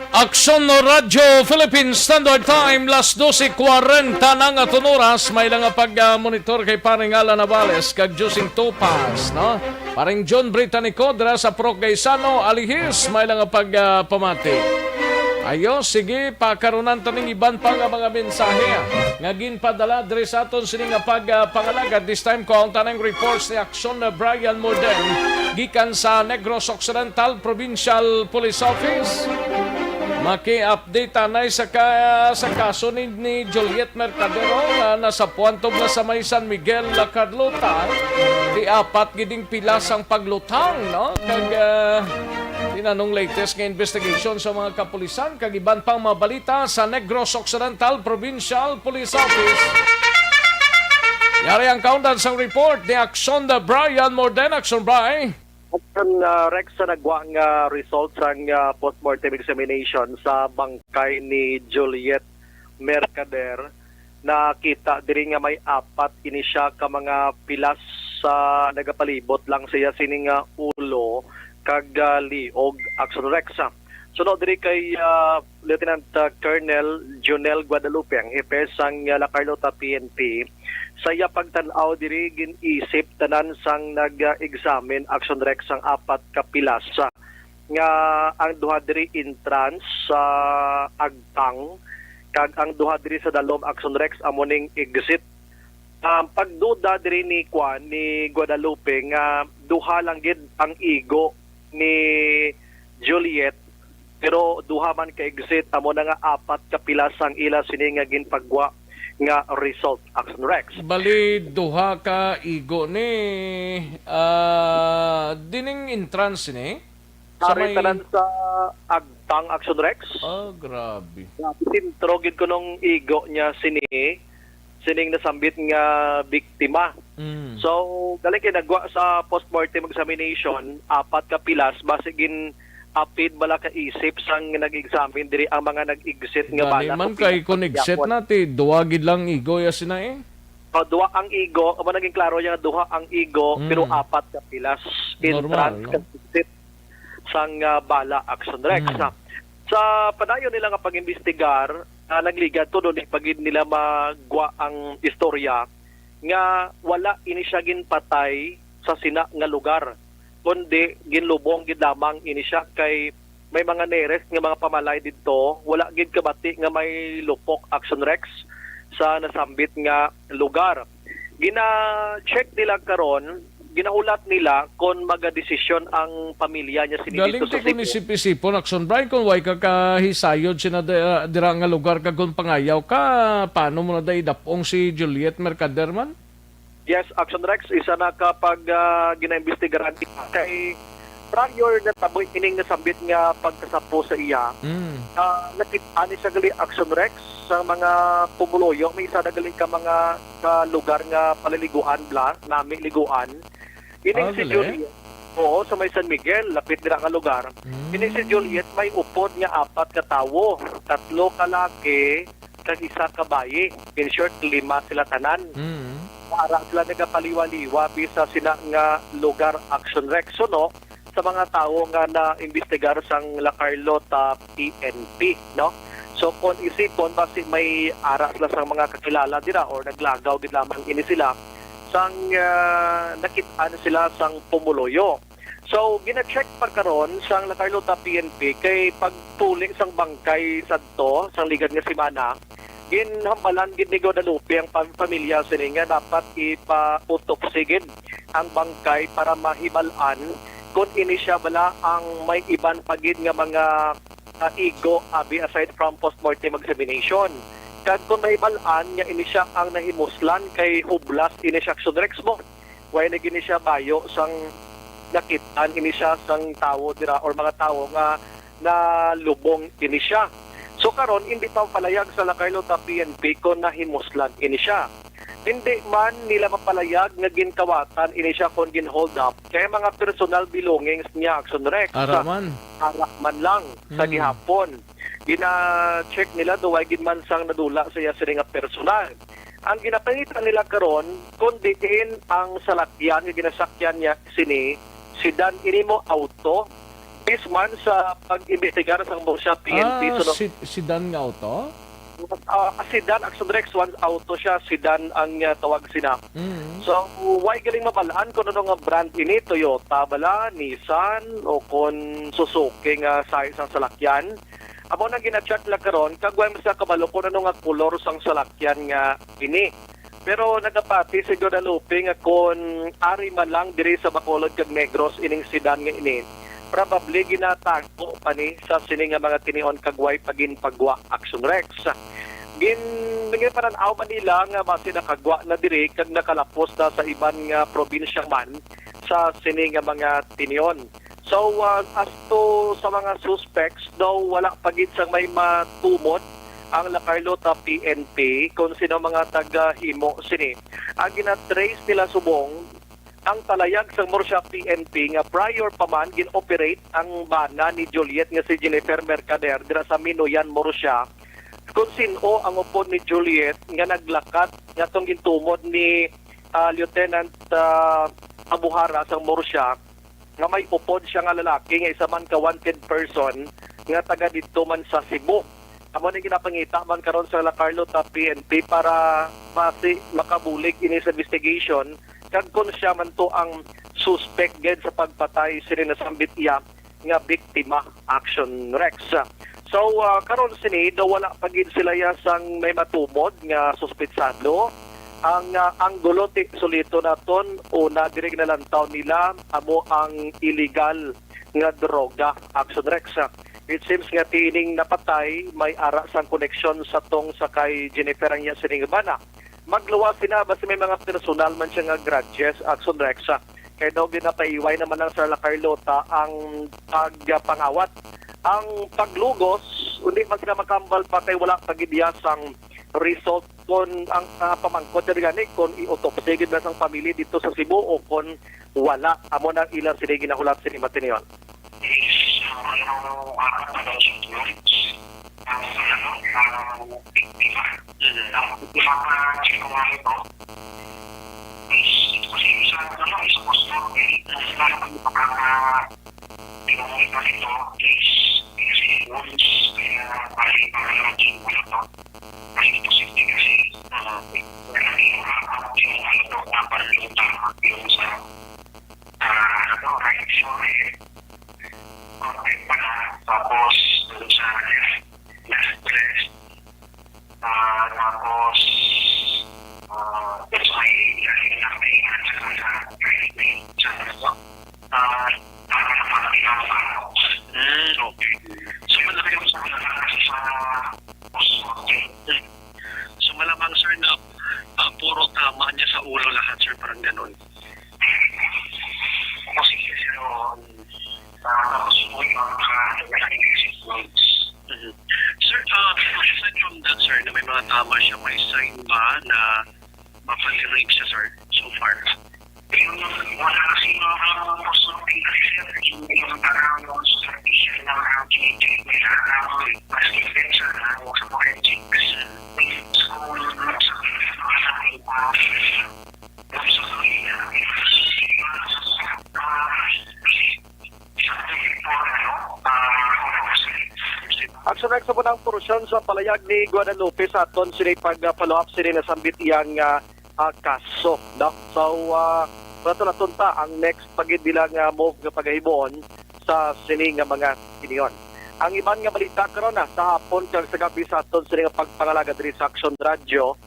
Aksyon Radyo Philippines Standard Time, las dose kwarenta na nga aton oras. May lang nga pag-monitor kay Paring Alan Navales kag Josing Topas, no? Paring John Britannico dira sa Purok Gaisano, Alihis, may lang nga pag, ah, pamati. Ayo, sige, pakarunan ta ning iban pa nga mga mensahe, ah, nga ginpadala diri sa aton sini nga pag, ah, pangalagad. This time, kuhaon ta ning reports ni Aksyon na Brian Morden gikan sa Negros Occidental Provincial Police Office. Maki-update anay sa ka-, sa kaso ni, ni Juliet Mercadero nga nasapuan tubla sa may San Miguel, La Carlota. Di apat gid ing pilas ang paglutang, no? Kag, ah, tinanong latest nga investigation sa mga kapulisan kag iban pang mga balita sa Negros Occidental Provincial Police Office. Yari ang kaundan sang report ni Aksyon da Brian Morden. Aksyon, Bri. Aton, ah, Rex, sa nagwa nga result sang, ah, postmortem examination sa bangkay ni Juliet Mercader, nakita diri nga may apat ini siya ka mga pilas sa nagapalibot lang siya sining, ah, ulo kag, ah, liog, Action Rex. Suno diri kay, ah, Lieutenant, ah, Colonel Junel Guadalupe, ang hepe sang, ah, La Carlota P N P, sa iya pagtan-aw diri, gin-isip tanan sang nag-examine, Action Rex, ang apat ka pilas, ah, nga ang duha diri entrance sa agtang, kag ang duha diri sa dalom, Action Rex, amo ning exit. Ang pagduda diri ni, kwan, ni Guadalupe nga duha lang gid ang igo ni Juliet, pero duha man ka exit, amo na nga apat ka pilas ang ila sini nga ginpagwa nga result, Action Rex. Bali, duha ka igo ni, ah, dining entrance ni? Sa Ari may tanan sa agtang, Action Rex. Ah, grabe. Grabe, sentro gid kunong igo niya sini, sining nasambit nga biktima. Mm. So, galing kay nagwa sa postmortem examination, apat ka pilas, basi gin-apid bala ka isip sang nag-examine diri ang mga nag-exit nga Gani bala man sa kay kung exit Pilipinas. Na, ti, duwa gid lang igo ya sina eh. O, duha ang igo, amo naging klaro niya nga duha ang igo, Mm. pero apat ka pilas. Normal, entrance no? Kag exit sang, ah, bala, Action Rex. Mm. Sa padayon nila nga pag-imbestigar, ah, nagligad to, doon pa gid nila magwa ang istorya nga wala ini siya ginpatay sa sina nga lugar, kundi ginlubong gid lamang ini siya kay may mga nearest nga mga pamalay didto, wala gid kabati nga may lupok, Action Rex, sa nasambit nga lugar. Gina-check nila karon, ginahulat nila kon magadesisyon ang pamilya niya sini Galing dito sa ti kung Cebu. Isip-isipon, Action Brian, kung way ka kahisayod sina di-, dira nga lugar kag kung pangayaw ka, paano mo na da idapong si Juliet Mercader man? Yes, Action Rex, isa na ka pag, ah, ginaimbestigaran kay prior na taboy ining nasambit nga pagkasapo sa iya. Mm. Ah, nakita ni siya gali, Action Rex, sa mga pumuluyo, may isa na gali ka mga, ka lugar nga paliliguan bla, nami liguan. Ining Ah, si gali? Juliet, Oo, sa may San Miguel, lapit dira nga lugar. Mm. Ini si Juliet may upod nga apat ka tawo, tatlo ka laki, kag isa ka bayi. In short, lima sila tanan. Mm. Ara sila nagapaliwa-liwa bisa sina nga lugar, Action Rex, no? Sa mga tawo nga naimbestigar sang La Carlota P N P, no? So, kung isipon, basi may ara sila sang mga kakilala dira or naglagaw gid lamang ini sila sang, ah, nakit-an sila sang pumuluyo. So, gina-check pa karon sang La Carlota P N P kay pagpuli sang bangkay sadto sang ligad nga semana, ginhambalan gid ni Guadalupe ang pam-, pamilya sini nga dapat ipa-autopsy gid ang bangkay para mahibal-an kung ini siya bala ang may iban pa gid nga mga, ah, igo abi aside from postmortem examination. Kag kung mahibal-an nga ini siya ang nahimuslan kay hublas ini siya, Action Rex, mo. Way na gini siya bayo sang nakit-an ini siya sang tawo dira or mga tawo nga nalubong ini siya. So karon, hindi pa palayag sa La Carlota P N P kung nahimuslan ini siya. Hindi man nila mapalayag nga ginkawatan ini siya kung gin-hold up kay mga personal belongings niya, Action Rex. Ara man. Ara man lang sa Mm. gihapon. Gina-check nila daw way gid man sang nadula sa iya sini nga personal. Ang ginapangita nila karon, kung diin ang salakyan nga ginasakyan niya sini, sedan ini mo, auto. Bis man sa pag-imbestigar sang Murcia P N P, Ah, suno- si-, sedan nga auto? Ah, sedan, Action Rex, one auto siya, sedan ang, ah, tawag sina. Mm. So, way galing mabalaan kung ano nga brand ini, Toyota bala, Nissan, o kung Suzuki nga size ang salakyan. Amo nang gina-check lang karon, kag way man sila kabalo kung ano nga kolor sang salakyan nga ini. Pero nagapati si Guadalupe nga kon ari man lang diri sa Bacolod kag Negros ining sedan nga ini, probably ginatago pa ni sa sini nga mga tinion kag way pa ginpagwa, Action Rex. Gin-, ginpanan-aw man nila nga basi nakagwa na diri kag nakalapos na sa iban nga probinsya man sa sini nga mga tinion. So, uh, as to sa mga suspects, daw wala pa gid sang may matumod ang La Carlota P N P kung sino mga tagahimo sini. Ang gina-trace nila subong, ang palayag sang Murcia P N P nga prior pa man gin-operate ang bana ni Juliet nga si Jennifer Mercader dira sa Minoyan, Murcia, kung sin-o ang upod ni Juliet nga naglakat nga atong gintumod ni, ah, Lieutenant, ah, Abuhara sang Murcia, nga may upod siya nga lalaki nga isa man ka wanted person nga taga didto man sa Cebu. Amo ni ginapangita man karon sa La Carlota P N P para basi makabulig ini sa investigation kag kon siya man to ang suspect gid sa pagpatay sini nasambit iya nga biktima, Action Rex. So, ah, karon sini daw wala pa gid sila ya sang may matumod nga suspetsado. Ang, ah, anggulo ti sulito naton, una diri ginalantaw nila amo ang illegal nga droga, Action Rex. It seems nga tining napatay may ara sang koneksyon sa tong sa kay Jennifer ang iya sining bana. Magluwas sina basi may mga personal man siya nga grudges, Action Rex. Kay daw ginapaiway naman lang sa La Carlota ang pagpangawat. Ang paglugos, hindi man sila makambal pa kay wala pa gid iya sang result kon ang, ah, pamangkot na gani kon i-autopsy gid na sang pamilya dito sa Cebu o kon wala. Amo nang ilang sila ginahulat sini matinion. Is, ah, ano, ah, ano, ang, ano, ang biktima. Mhm. Ang biktima na siya kung ano ito, is, kasi sa, ano, is, gusto, eh, ang pinaka-, pinaka-, ito is, is, wounds, kaya bali, mga laging, ano to, kasi positive kasi, ah, yung, yung, ano to, dapat yung tama, yung sa, ah, ano to, right shoulder, contact pa na, tapos, dun sa left, left breast, ah, tapos, ah, dun sa may, may, may, may, may, ah, ah, ano pa, may, may, Mm, okay. So, malaki yung sa, sa, sa, So, malamang, sir, na, ah, puro tama niya sa ulo lahat, sir, parang ganun. Posible, sir, oo. Ah, tapos yung mga, ah, Mhm. Sir, ah, aside from that, sir, na may mga tama siya, may sign ba na mapalirate siya, sir, so far? Yung wala kasi mga, ah, positive Action Rex, sa unang porsyon sa palayag ni Guadalupe sa aton sini pag-follow up sini nasambit iyang ah, ah, kaso, no? So, ah, wala to natunta ang next pagid nila nga move nga pagahimuon sa sini nga mga siniyon. Ang iban nga balita karon na sa hapon kag sa gabi sa aton sini nga pagpangalaga diri sa Action Radio,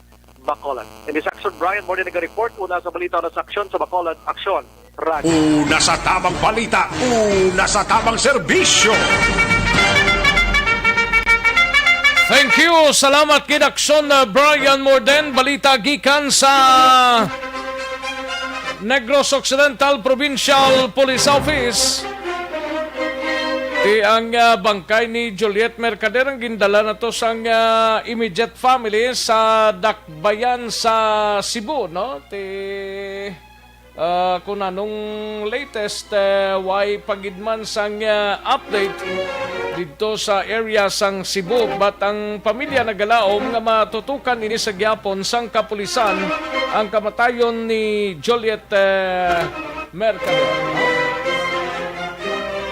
Bacolod. Ini sa Action, Brian Morde nag-report. Una sa balita na sa Action sa Bacolod, Action Radio. Una sa tamang balita, una sa tamang serbisyo. Thank you. Salamat kay Dakson, uh, Brian Morden. Balita gikan sa Negros Occidental Provincial Police Office. Ti ang, uh, bangkay ni Juliet Mercader ang gindala na to sang, uh, immediate family sa Dakbayan sa Cebu, no? Ti Ah, kung anong latest, eh, way pa gid man sang, ah, update didto sa area sang Cebu, but ang pamilya nagalaom nga matutukan ini sa gihapon sang kapulisan ang kamatayon ni Juliet, eh, Mercader.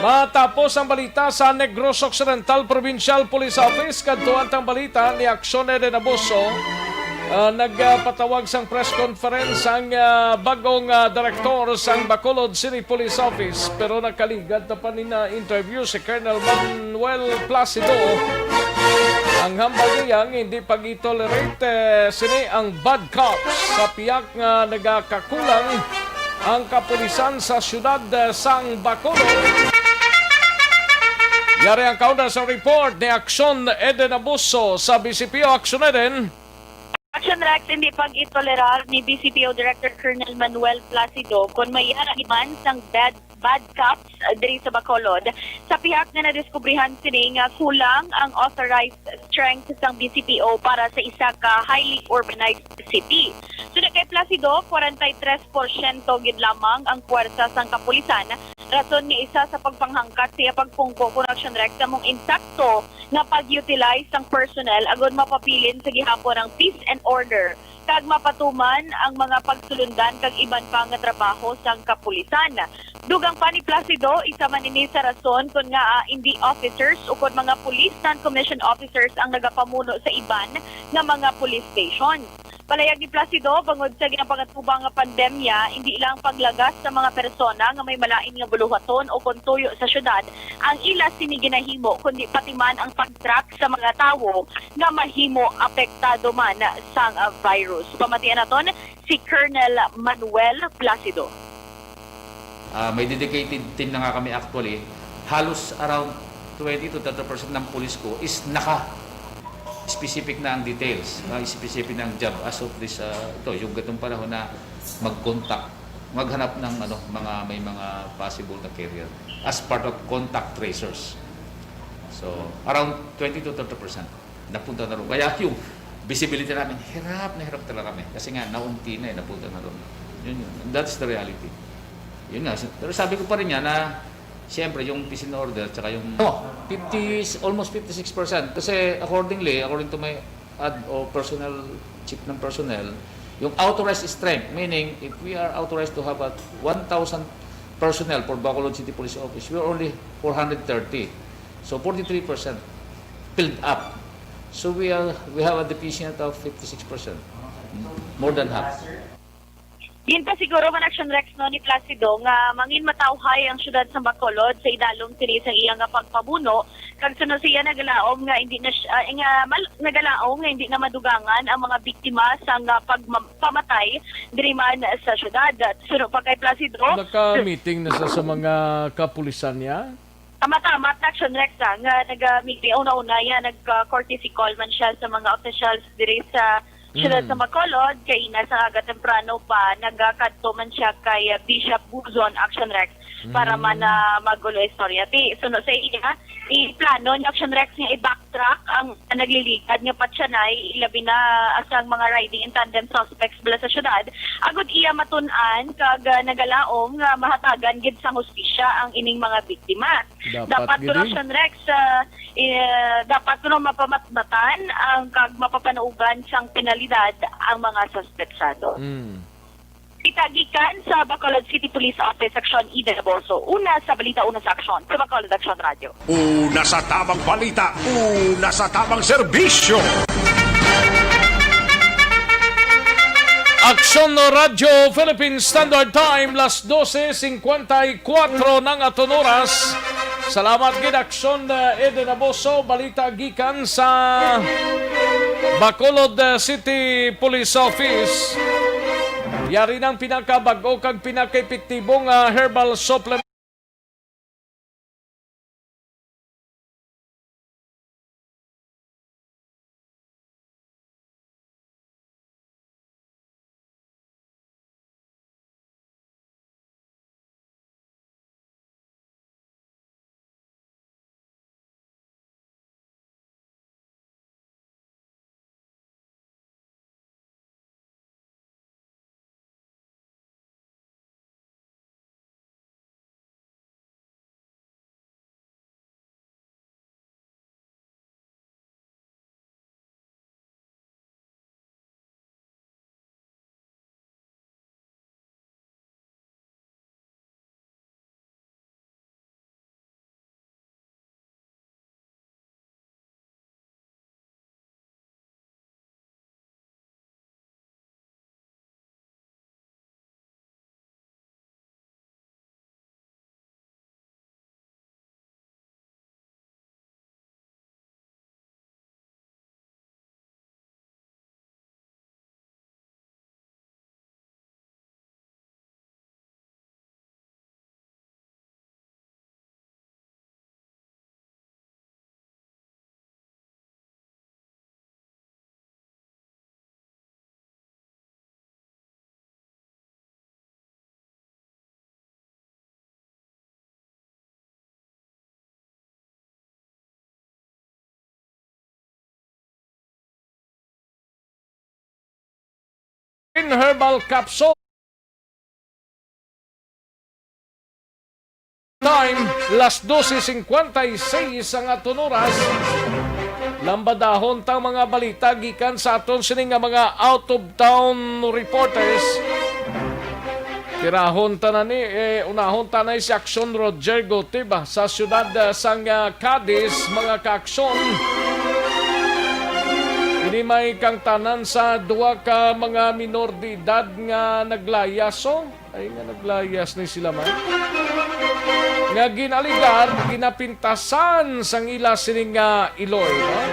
Matapos ang balita sa Negros Occidental Provincial Police Office, kadtuan tang balita ni Aksyon Eden Abuso, ah, nagpatawag sang press conference ang, ah, bagong, ah, direktor sang Bacolod City Police Office, pero nakaligad ta pa ni na interview si Colonel Manuel Placido. Ang hambal niya nga hindi pag-tolerate, eh, sini ang bad cops sa pihak nga nagakakulang ang kapulisan sa siyudad, eh, sang Bacolod. Yari ang kauna sa report ni Aksyon Eden Abuso sa B C P O. Aksyon Eden. Action Rex, hindi pag-itolerar ni B C P O Director Colonel Manuel Placido kon may yara man sang bad, bad cops diri sa Bacolod. Sa pihak nga nadiskubrihan sini nga kulang ang authorized strength sang B C P O para sa isa ka highly urbanized city. Suna kay Placido, forty-three porsyento gid lamang ang puwersa sang kapulisan, rason nga isa sa pagpanghangkat sa iya pagpungko kon Action Rex among insakto nga pag-utilize sang personnel agod mapabilin sa gihapon ang peace and order kag mapatuman ang mga pagsulundan kag iban pa nga trabaho sang kapulisan. Dugang pa ni Placido, isa man ini sa rason kon ngaa indi officers ukon mga police non-commissioned officers ang nagapamuno sa iban nga mga police station. Palayag ni Placido, bangod sa ginapangatubang nga pandemya, indi lang paglagas sa mga persona nga may malain nga buluhaton o kon tuyo sa syudad ang ila sini ginahimo, kundi pati man ang pag-track sa mga tawo nga mahimo apektado man sang, ah, virus. Pamatian naton si Colonel Manuel Placido. Ah, may dedicated team na nga kami actually. Halos around twenty to thirty percent ng pulis ko is naka-specific na ang details, ah, specific na ang job as of this, ah, ito, yung gatong panahon na mag-contact, maghanap ng, ano, mga, may mga possible na carrier as part of contact tracers. So, around twenty to thirty percent napunta na ron. Kaya yung visibility namin, hirap na hirap talaga kami. Kasi nga, naunti na eh, napunta na ron. Yun yun. And that's the reality. Yun nga. Pero sabi ko pa rin nga na, siyempre, yung peace and order, tsaka yung, oh, fifty, almost fifty-six percent. Kasi accordingly, according to my ad o personnel, chief ng personnel, yung authorized strength, meaning if we are authorized to have a one thousand personnel for Bacolod City Police Office, we are only four hundred thirty. So forty-three percent filled up. So we are, we have a deficient of fifty-six percent. More than half. Ginpasiguro man, Action Rex, no, ni Placido nga mangin matawhay ang siyudad sa Bacolod sa idalom sini sang iya nga pagpamuno, kag suno siya nagalaom nga hindi na siya, ah, nga mal-, nagalaom nga hindi na madugangan ang mga biktima sang, ah, pagma-, pamatay diri man sa siyudad. Suno pa kay Placido, naka-meeting na sa, sa mga kapulisan niya? Tama-tama, Action Rex, ah, nga naga-meeting, una-una, yan, nag-courtesy call man siya sa mga officials diri sa siyudad Mm. sa Bacolod, kay ina sa aga temprano pa, nagakadto man siya kay, ah, Bishop Buzon, Action Rex, para Mm. man, ah, mag-ulo istorya. Ti, suno sa iya, iplano ni Action Rex nga i-backtrack truck ang nagliligad nga patyanay, ilabi na sang mga riding in tandem suspects bala sa syudad, agud iya matun-an kag, ah, nagalaom nga mahatagan gid sang hustisya ang ining mga biktima. Dapat Dapat gid, eh. Corruption Rex, ah, eh, dapat kuno mapamatbatan ang kag mapapanuogan sang penalidad ang mga suspetsado. Mm. Kita gikan sa Bacolod City Police Office, Aksyon Eden Aborso. Una sa balita, una sa aksyon, sa Bacolod Aksyon Radio. Una sa tabang balita, una sa tabang serbisyo. Aksyon Radyo Philippine Standard Time, las dose cincuenta y cuatro na nga aton oras. Salamat gid, Aksyon, uh, Eden Aboso. Balita gikan sa Bacolod, uh, City Police Office. Yari nang pinakabag-o kag pinakaepektibo nga herbal supplement. In herbal capsule. Time, las dose cincuenta y seis ang aton oras. Lambadahon ta ang mga balita gikan sa aton sini nga mga out-of-town reporters. Tirahon ta na ni, eh, unahon ta na si Aksyon Roger Gotib, ah, sa siyudad, ah, sang, ah, Cadiz, mga kaaksyon. Ini may kangtanan sa duha ka mga minor de edad nga naglayas, oh. Ay, nga naglayas ni sila man. Nga ginaligar, ginapintasan sang ila sining nga iloy, no?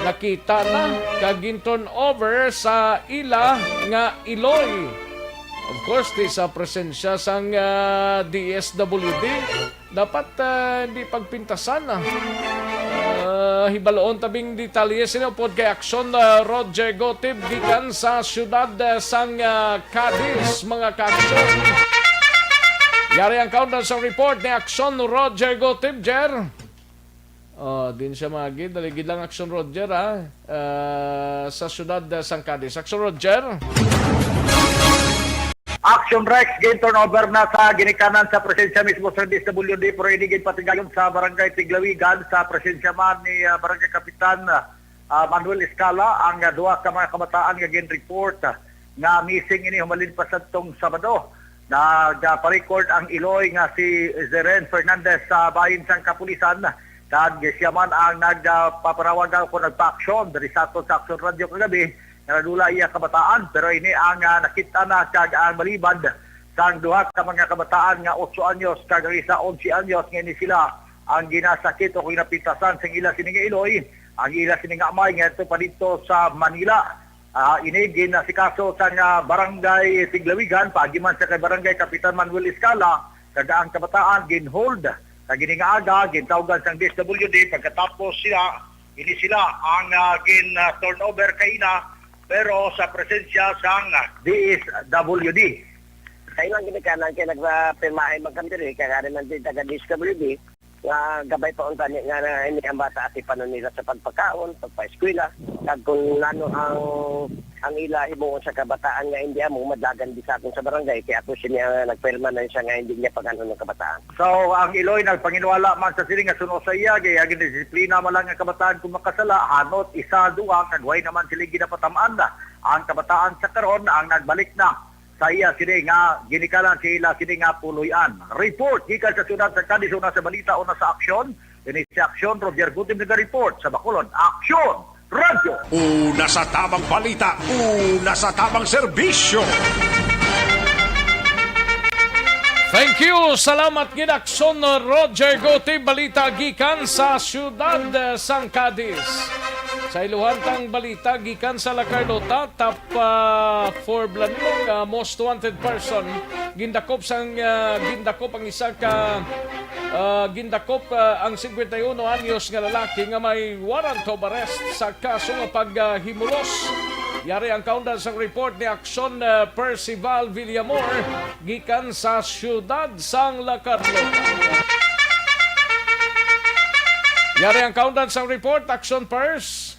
Nakita na, kag gin-turn over sa ila nga iloy. Of course, di sa presensya sang, ah, D S W D. Dapat, ah, hindi pagpintasan, ah. Ah, hibaloon tabing detalye sini upod kay Aksyon, ah, Roger Gotib gikan sa siyudad, ah, sang, ah, Cadiz, mga kaaksyon. Yari ang countdown sa report ni Aksyon Roger Gotib, Jer. Oh, din siya magi. Dali gid lang, Aksyon Roger, ah. Ah, sa siyudad, ah, sang Cadiz. Aksyon Roger. Action Rex, gin turnover na sa ginikanan sa presensya mismo sa D S W D, pero ini ginpatigayon sa Barangay Tiglawigan sa presensya man ni, ah, Barangay Kapitan, ah, Manuel Escala ang, ah, duha ka mga kabataan nga gin-report, ah, nga missing ini humalin pa sadtong Sabado. Nagpa-record ang iloy nga si Zeren Fernandez sa bahin sang kapulisan, kag siya man ang nagpaparawag o nagpa-aksyon diri sa aton sa Action Radio kagabi, nga nadula iya kabataan, pero ini ang, ah, nakita na kag ang malibad sang duha ka mga kabataan nga otso anyos kag ang isa onse anyos nga ini sila ang ginasakit o ginapintasan sang ila sini nga iloy, ang ila sini nga amay ngadto pa didto sa Manila. Ah, ini ginasikaso sang, ah, Barangay Tiglawigan, paagi man sa kay Barangay Kapitan Manuel Escala, kag ang kabataan gin-hold. Kag ini nga aga, gintawgan sang D S W D pagkatapos sila Ini sila ang, ah, gin, ah, turnover kaina, pero sa presensya sang, ah, D S W D. Sa ilang ginikanan kay nagpirmahay man kami diri, kay kami man din taga D S W D. nga gabay pa unta ni nga na, ini ang bata atipanon nila sa pagpakaon, pagpaeskwela, kag kung ano ang ang ila himuon sa kabataan nga hindi amo madlagan bisakon sa barangay, kay ako sini ang nagpirma na siya nga hindi niya pag-ano ng kabataan. So, ang Iloy nagpanginwala man sa sini nga suno sa iya, kay ang disiplina man lang ang kabataan kung makasala, hanot isa, duwa, kag way naman sila ginapatamaan na ang kabataan sa karon ang nagbalik na sa iya sini nga ginikanan sa ila sini nga puloy-an. Report gikan sa siyudad sa Cadiz, una sa balita, una sa aksyon. Ini si Aksyon, Roger Gutim nag-report sa Bacolod. Aksyon! Radyo! Una sa tamang balita, una sa tamang serbisyo. Thank you. Salamat gid, Aksyon, Roger Gutim. Balita gikan sa siyudad, eh, sang Cadiz. Sa iluhan tang balita gikan sa La Carlota, top, ah, four blanimong, ah, most wanted person. Gindakop sang, ah, gindakop ang isa ka, ah, gindakop, ah, ang singkwenta y uno anyos nga lalaki nga may warrant of arrest sa kaso nga paghimulos. Yari ang kaundan sang report ni Aksyon, ah, Percival Villamor gikan sa siyudad sang La Carlota. Yari ang kaundan sang report, Aksyon Pers.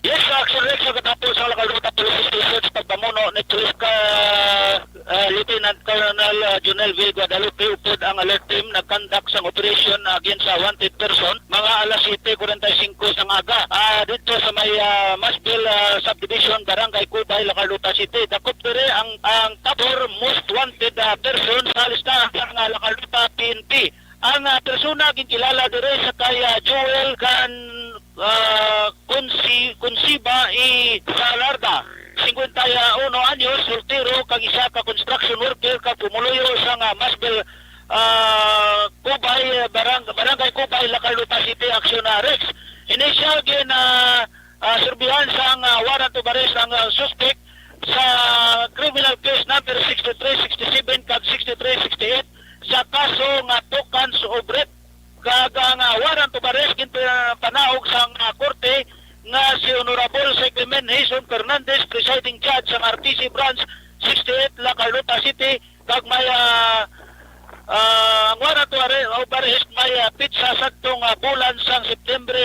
Yes, sa action rate sa katapos sa La Carlota Police Station sa pagpamuno ni Police ka, ah, Lieutenant Colonel, ah, Jonel V. Guadalupe, upod ang alert team nag-conduct sang operation against sa wanted person mga alas siyete kuwarenta y singko sang aga, ah, dito sa may, ah, Masbil, ah, Subdivision, Barangay Cubay, La Carlota City. Dakop diri ang, ang top four most wanted, ah, person sa listahan sa, ah, La Carlota P N P. Ang, ah, persona ginkilala diri sa kay, ah, Joel Can, ah, Consi-, Consiba E. Salarda, singkwenta y uno anyos, soltero, kag isa ka construction worker, kag pumuluyo sa nga Masbil, ah, Cubay, eh, barang-, Barangay Cubay, La Carlota City, action na Rex. Initial gin, ah, ah, serbihan sang, ah, warrant of arrest ang, ah, suspect sa criminal case number sixty-three sixty-seven kag sixty-three sixty-eight sa kaso nga two counts of rape. Kag ang, ah, warrant of arrest ginpanaog sang, ah, korte nga si Honorable Secretary Jason Fernandez, presiding judge sang R T C Branch sixty-eight, La Carlota City, kag may, ah, ah, ang warrant of arre-, of arrest may, ah, pitsa sakto nga bulan sang September,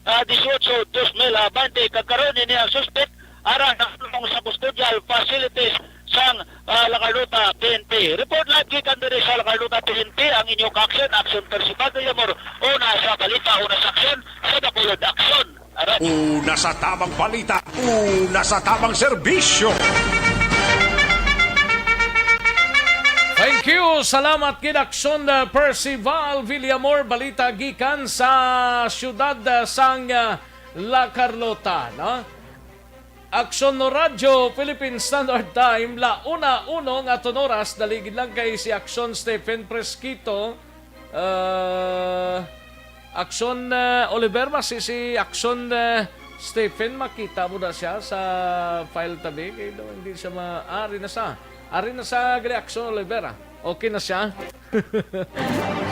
ah, dieciocho, dos mil bainte. Kag karon ini ang suspek ara nakulong sa custodial facilities sang, ah, La Carlota P N P. Report live gikan diri sa La Carlota P N P, ang inyo ka-action, Action Percival Villamor. Una sa balita, una sa aksyon, sa Bacolod Aksyon. Arat. Una sa tamang balita, una sa tamang serbisyo. Thank you. Salamat gid, Aksyon, uh, Percival Villamor. Balita gikan sa siyudad, uh, sang, uh, La Carlota, no? Aksyon no Radyo, Philippine Standard Time, la una uno nga aton oras. Dali gid lang kay si Aksyon Stephen Fresquito, uh, Aksyon, uh, Oliver, mas si, si Aksyon, uh, Stephen, makita mo na siya sa file tabi. Kay daw hindi siya ma-, ah, ari na sa, ari na sa gali, Aksyon Oliver, ah. Okay na siya.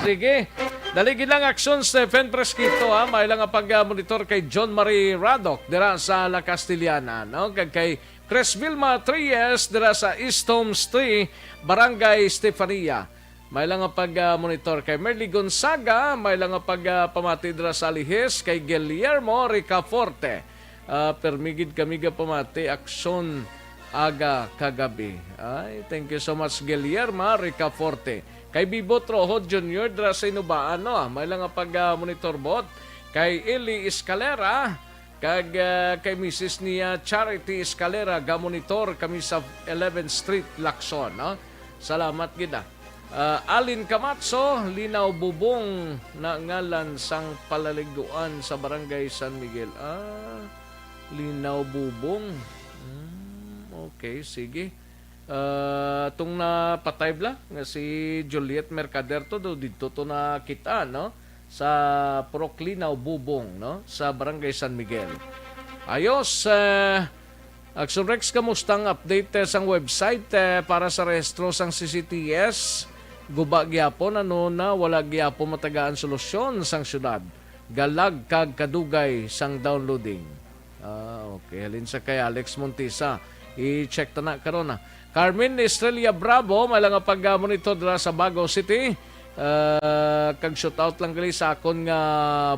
Sige. Dali gid lang, Aksyon Stephen Fresquito, ha. May lang nga pag-monitor kay John Marie Radoc dira sa La Castellana, no? Kag kay Chris Vilma Trias dira sa East Homes three, Barangay Stefania. May lang nga pag-monitor kay Merly Gonzaga, may lang nga pag-pamati dira sa Lihes kay Guillermo Ricaforte. Ah, permi gid kami gapamati, Aksyon, aga kagabi. Ay, thank you so much, Guillermo Ricaforte. Kay Bibo Trojo Junior dira sa Inubaan, no? May lang nga pag-monitor bot kay Eli Escalera, kag, ah, kay Missus niya Charity Escalera, ga-monitor kami sa eleventh Street, Lacson, no? Salamat gid, ah. Ah, Alin Camacho, Linaw Bubong na ngalan sang palaliguan sa Barangay San Miguel. Ah, Linaw Bubong. Hmm, okay, sige. Ah, tong napatay bala nga si Juliet Mercader to, do didto to nakita, no? Sa Purok Linaw Bubong, no? Sa Barangay San Miguel. Ayos, eh, Action Rex, kamusta ang update, eh, sang website, eh, para sa rehistro sang C C T S? Guba gyapon, ano na, wala gyapon matagaan solusyon sang syudad. Galag kag kadugay sang downloading. Ah, okay. Halin sa kay Alex Montisa. I-check ta na karon, ah. Carmen Estrella Bravo, may lang nga pag-monitor dira sa Bago City. Ah, kag shout out lang gali sa akon nga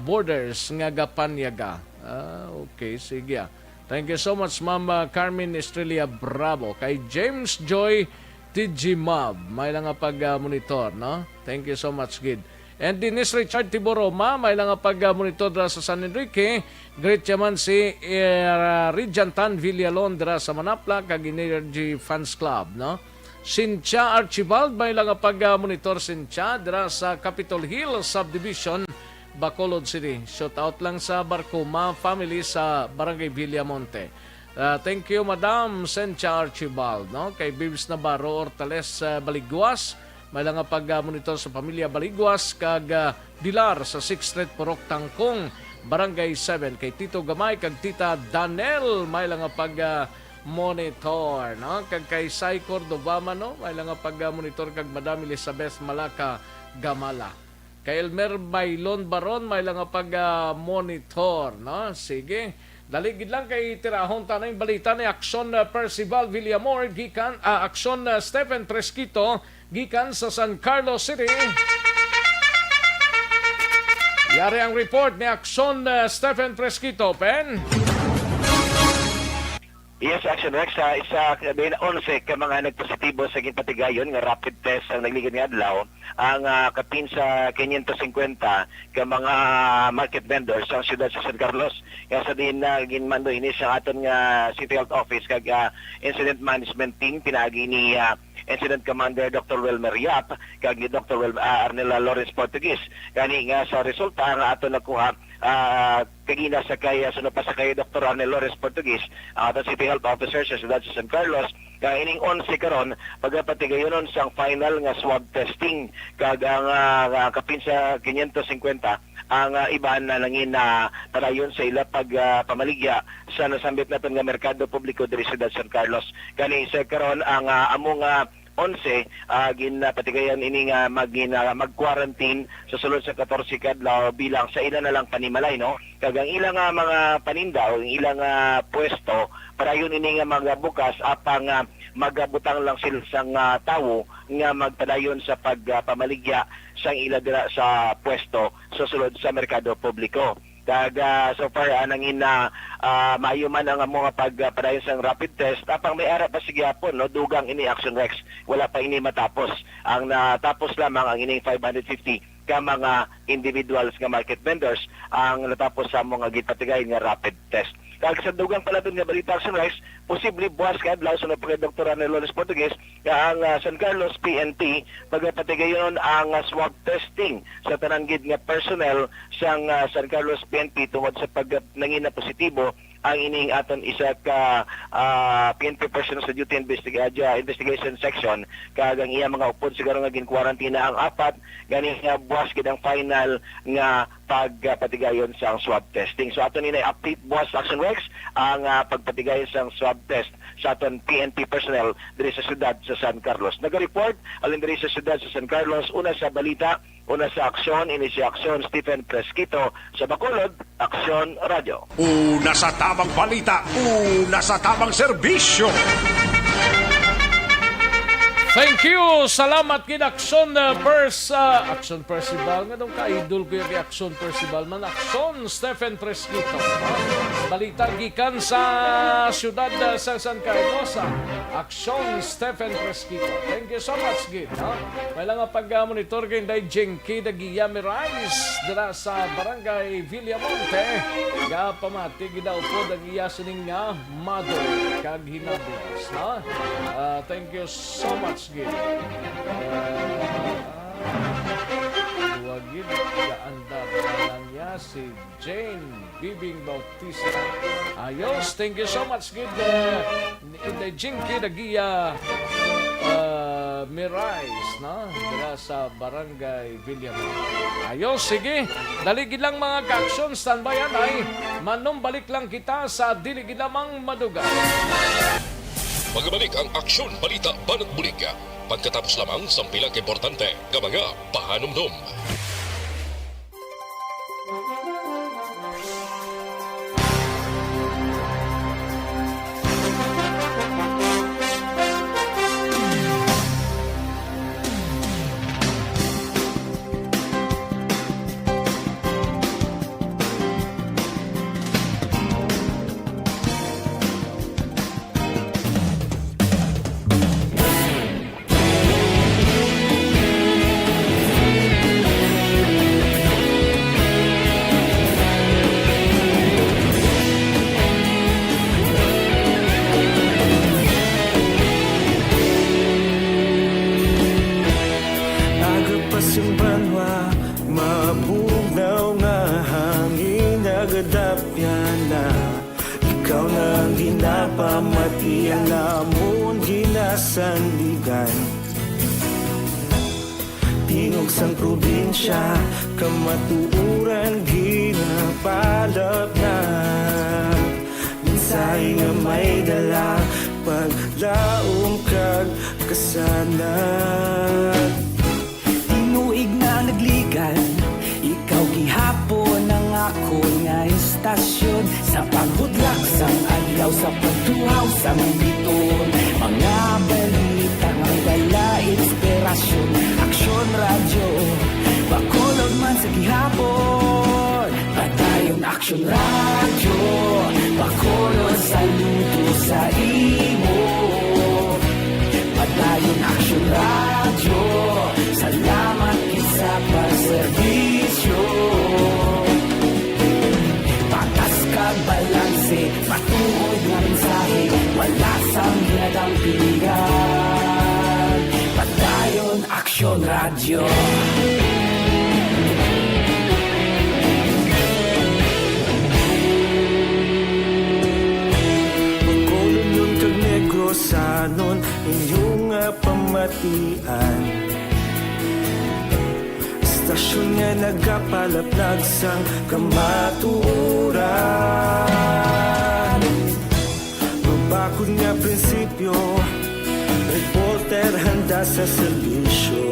borders nga gapanyaga. Ah, okay, sige, ah. Thank you so much, Ma'am, ah, Carmen Estrella Bravo. Kay James Joy T G Mob, may lang nga pag, ah, monitor, no? Thank you so much, gid. And Dennis Richard Tiboroma, may lang nga pag, ah, monitor dira sa San Enrique. Greet siya man si, eh, Rijantan Villalon dira sa Manapla, kag Energy Fans Club, no? Cynthia Archibald, may lang nga pag, ah, monitor, Cynthia, dira sa Capitol Hill Subdivision, Bacolod City. Shout out lang sa Barcuma family sa Barangay Villamonte. Ah, thank you, Madam Cynthia Archibald, no? Kay Bibs Navarro Hortales, ah, Baliguas, may lang nga pag, ah, monitor sa pamilya Baliguas, kag, ah, Dilar sa Sixth Street, Purok Tangkong, Barangay seven. Kay Tito Gamay kag Tita Danel, may lang nga pag, ah, monitor, no? Kag kay Sai Cordova man, no? May lang nga pag, ah, monitor, kag Madam Elizabeth Malaka Gamala. Kay Elmer Bailon Baron, may lang nga pag, ah, monitor, no? Sige. Dali gid lang kay tirahon ta na yung balita ni Action, ah, Percival Villamor gikan, ah, Action, ah, Stephen Presquito gikan sa San Carlos City. Yari ang report ni Action, ah, Stephen Presquito, Pen. Yes, Action Rex, sa isa ka din, onse ka mga nagpositibo sa ginpatigayon nga rapid test ang nagligad nga adlaw, ang, ah, kapin sa quinientos cincuenta ka mga market vendors sa siyudad sa San Carlos. Kaya sa din na ginmando ini sa aton nga City Health Office kag, ah, Incident Management Team pinaagi ni, ah, Incident Commander Doctor Wilmer Yap kag ni Doctor Wel-, ah, Arnel Lawrence Portuguese. Gani nga sa resulta nga aton nakuha, ah, kagina sa kay, ah, sunod pa sa kay Doctor Arnel Lawrence Portuguese, ang aton City Health Officer sa siyudad sa San Carlos, nga ining onse karon pagapatigayonon sang final nga swab testing, kag ang, ah, nga kapin sa quinientos cincuenta ang, ah, iban na nangin na padayon sa ila pag, ah, pamaligya sa nasambit naton nga merkado publiko diri sa siyudad San Carlos. Gani sa karon ang, ah, amo nga onse, ah, ginapatigayan ini nga mag-, gina-, mag-quarantine sa sulod sa katorse ka adlaw bilang sa ila na lang panimalay, no? Kag ang ila nga mga paninda o ang ila nga pwesto, padayon ini nga magabukas, apang, ah, magabutang lang sila sang, ah, tawo nga magpadayon sa pagpamaligya sang ila dira sa pwesto sa sulod sa merkado publiko. Kag, ah, so far, ah, nangin na, ah, maayo man ang amo nga pag, ah, padayon sang rapid test. Apang may ara pa sa gihapon, no, dugang ini, Action Rex. Wala pa ini matapos. Ang natapos lamang ang ining five hundred fifty ka mga individuals nga market vendors ang natapos sa amo nga gipatigayon nga rapid test. Kag sa dugang pa naton nga balita, Action Rex, posible buwas nga adlaw, sunod pa kay Doktor Arnel Lawrence Portuguese, nga ang, ah, San Carlos P N P magapatigayon ang, ah, swab testing sa tanan gid nga personnel sang, ah, San Carlos P N P tungod sa pag nangina positibo ang ining aton isa ka, ah, P N P personnel sa Duty Investiga-, ah, Investigation Section, kag ang iya mga upod siguro nga gin-quarantine ang apat, gani nga buwas gid ang final nga pagpatigayon sang swab testing. So ato ni update buwas, Action Rex, ang, ah, pagpatigayon sang swab test sa aton P N P personnel diri sa siyudad sa San Carlos. Naga-report halin diri sa siyudad sa San Carlos, una sa balita, una sa aksyon, ini si Aksyon Stephen Presquito sa Bacolod, Aksyon Radio. Una sa tamang balita, una sa tamang serbisyo. Thank you. Salamat gid, Aksyon, uh, Pers-, uh, Aksyon Percival. Nga dong ka-idol ko yung kay Aksyon Percival man. Aksyon Stephen Presquito. Balita gikan sa siyudad, uh, sa San Carlos, uh, Aksyon Stephen Presquito. Thank you so much, gid, ha? May lang nga pag-monitor kay Inday Jinky Dagia Mirais dira sa Barangay Villamonte. Gapamati, gidaupod ang iya sining nga mother kag hinablos, ha? Ah, thank you so much, gid. Ah, wagid, gaandar na lang niya si Jane Bibing Bautista. Ayos, thank you so much, gid, eh, ni Inday Jinky Dagia, ah, Mirais, no? Dira sa Barangay Villamonte. Ayos, sige. Dali gid lang, mga ka-aksyon, standby anay. Manumbalik lang kita sa dili gid lamang madugay. Magabalik ang Aksyon Balita Banat Bulig pagkatapos lamang sang pila ka importante nga mga pahanumdom. na, ikaw na ang ginapamatian namon ginasandigan. Tingog sang probinsya, kamatuoran ginapalapnag. Mensahe nga may dala, paglaom kag kasanag. Tinuig na nagligan, ikaw gihapon ang akon nga istasyon. Sa paghudlak sang adlaw, sa pagtuhaw sang biton, mga balita nga may dala inspirasyon. Aksyon Radyo, Bacolod man sa gihapon. Padayon Aksyon Radyo, Bacolod, saludo sa imo. Padayon Aksyon Radyo, salamat gid sa pagserbisyo. Patas kag balanse, matuod nga mensahe, wala sang ginadampigan. Padayon Aksyon Radyo. Bacolodnon kag Negrosanon, inyo nga pamatian. Istasyon nga nagapalapnag sang kamatuoran. Mabakod nga prinsipyo, reporter handa sa serbisyo.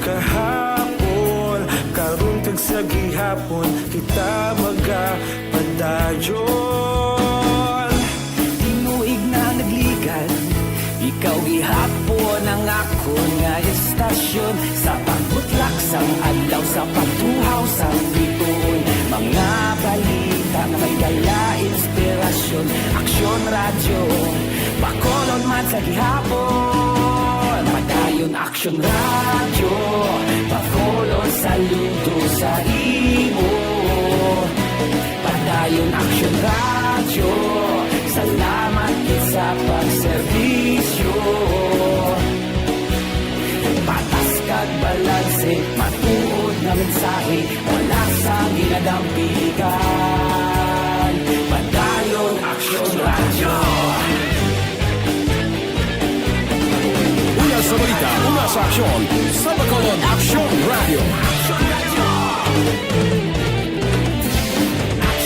Kahapon, karon kag sa gihapon, kita magapadayon. Tinuig na nagligan, ikaw gihapon ang akon nga istasyon. Sa pagbutlak sang adlaw, sa pagtuhaw sang biton, mga balita nga may dala inspirasyon. Aksyon Radyo, Bacolod man sa gihapon. Padayon Aksyon Radyo, Bacolod, saludo sa imo. Padayon Aksyon Radyo, salamat gid sa pagserbisyo. Patas kag balanse, matuod nga mensahe, wala sang ginadampigan. Padayon Aksyon Radyo. Una sa balita, una sa aksyon, sa Bacolod Aksyon Radyo.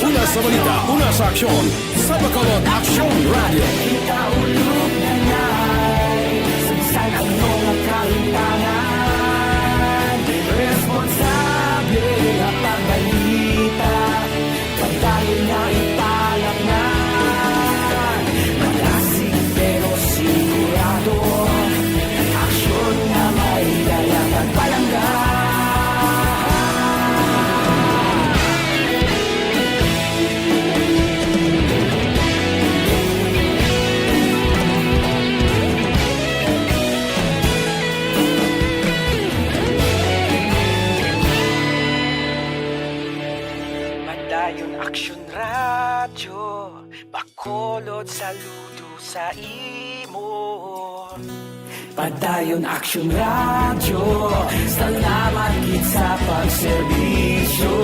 Una sa balita, una sa aksyon, sa Bacolod Aksyon Radyo. Kita ulog na nay, sa bisan ano nga kahimtangan, responsable nga pagbalita. Padayon nga ipalapngan, malasig pero sigurado. Aksyon nga may dala kag palangga. Padayon Aksyon Radyo, Bacolod, saludo sa imo. Padayon Aksyon Radyo, salamat gid sa pagserbisyo.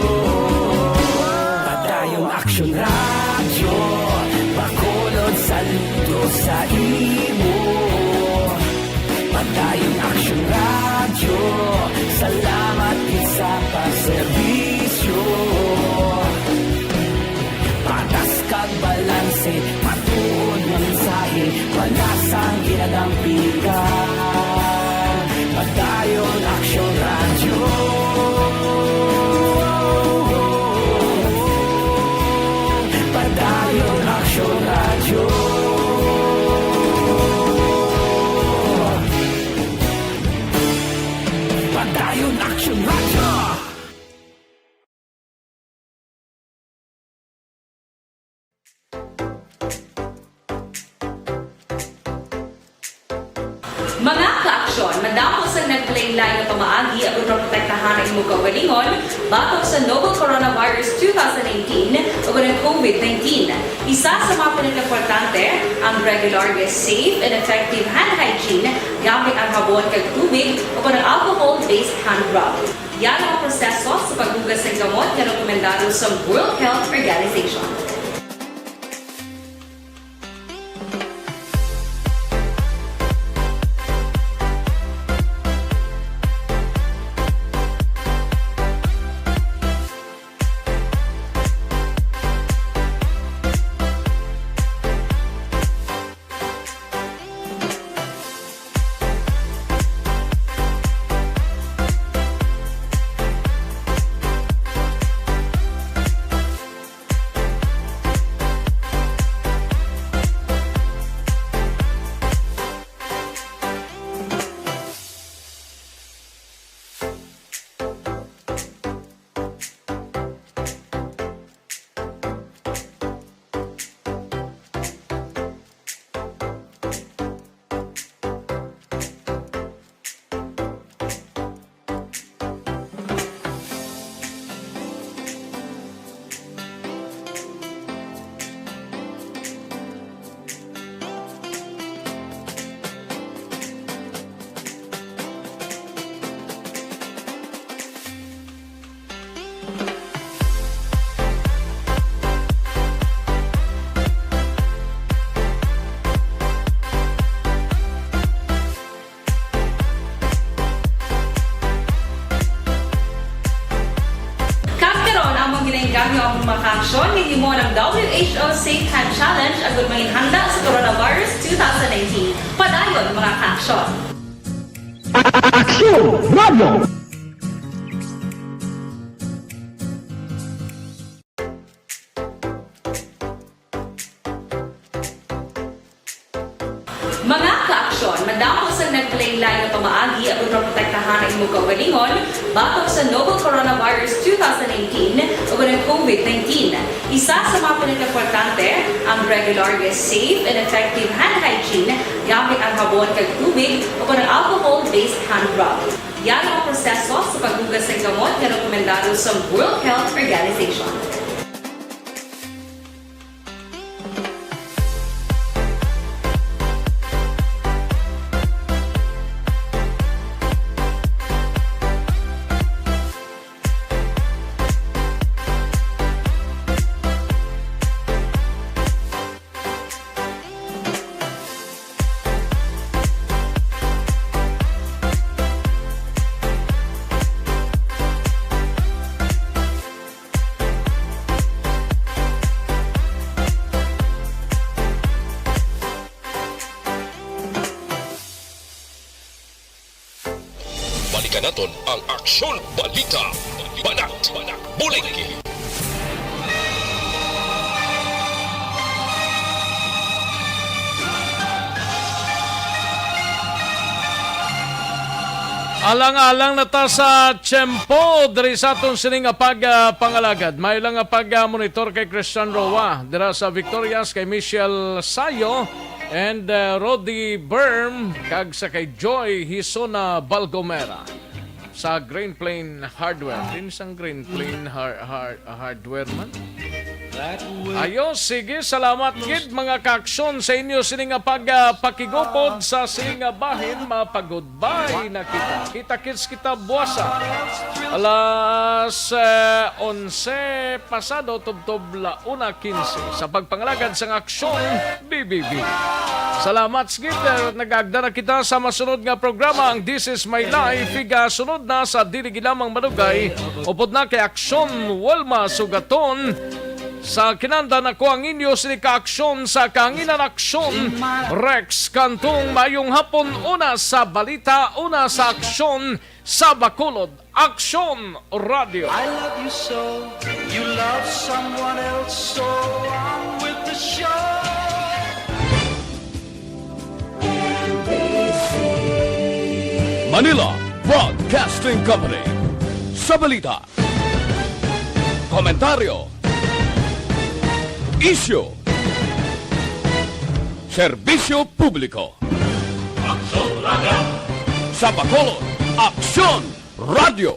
Padayon Aksyon Radyo, Bacolod, saludo sa imo. Padayon Aksyon Radyo, salamat gid sa pagserbisyo. Patas kag balanse, matuod nga mensahe, wala sang ginadampigan. Padayon Aksyon Radyo. Padayon Aksyon Radyo. Padayon Aksyon Radyo. Mga kaaksyon, madamo sang naglain-lain nga pamaagi aron maprotektahan ang imo kaugalingon batok sa novel coronavirus two thousand nineteen o ang COVID nineteen. Isa sa mga pinakaimportante ang regular nga safe and effective hand hygiene gamit ang habon kag tubig o ang alcohol-based hand rub. Yan ang proseso sa paghugas sang gamot nga rekomendado sa World Health Organization. Kag karon, among ginainggam ang mga kaaksyon nga himo ng W H O Safe Hand Challenge agud manginhanda sa coronavirus two thousand nineteen. Padayon, mga kaaksyon. Aksyon Radio! Mga kaaksyon, madamo sang naglain-lain nga pamaagi aron maprotektahan ang imong kaugalingon batok sa novel coronavirus two thousand nineteen o ang COVID nineteen. Isa sa mga pinakaimportante ang regular nga safe and effective hand hygiene gamit ang habon kag tubig o ang alcohol-based hand rub. Yan ang proseso sa paghugas sang gamot nga rekomendado sa World Health Organization. Balikan naton ang Aksyon Balita. Banat, Bulig. Alang-alang na ta sa tiyempo diri sa aton sini nga pag, ah, pangalagad. May lang nga pag, ah, monitor kay Christian Roa, dira sa Victorias kay Michelle Sayo and, ah, Rodi Berm, kag sa kay Joy Hisona Balgomera sa Green Plain Hardware. Din sang Green Plain Har-, Har-, Hardware man. Ayo, sige, salamat gid, mga kaaksyon, sa inyo sini nga pag, ah, pakigupod sa sini nga bahin. Mapag-goodbye na kita. Kita-kits kita buwasa. Alas, eh, onse pasado, tubtob la una quince, sa pagpangalagad sang Aksyon B B B. Salamat, Skipper. Nag-agda na kita sa masunod nga programa, ang This Is My Life. Igasunod na sa dili gid lamang madugay, upod na kay Aksyon Wilma Sugaton. Sa kinandan, ako ang inyo sini ka Aksyon sa Kahanginan, Aksyon Rex Cantong. Mayong hapon, una sa balita, una sa aksyon sa Bacolod. Aksyon Radio. I love you so, you love someone else, so on with the show. Manila Broadcasting Company. Sa balita, komentaryo, isyu, serbisyo publiko. Aksyon Radio. Sa Bacolod, Aksyon Radio.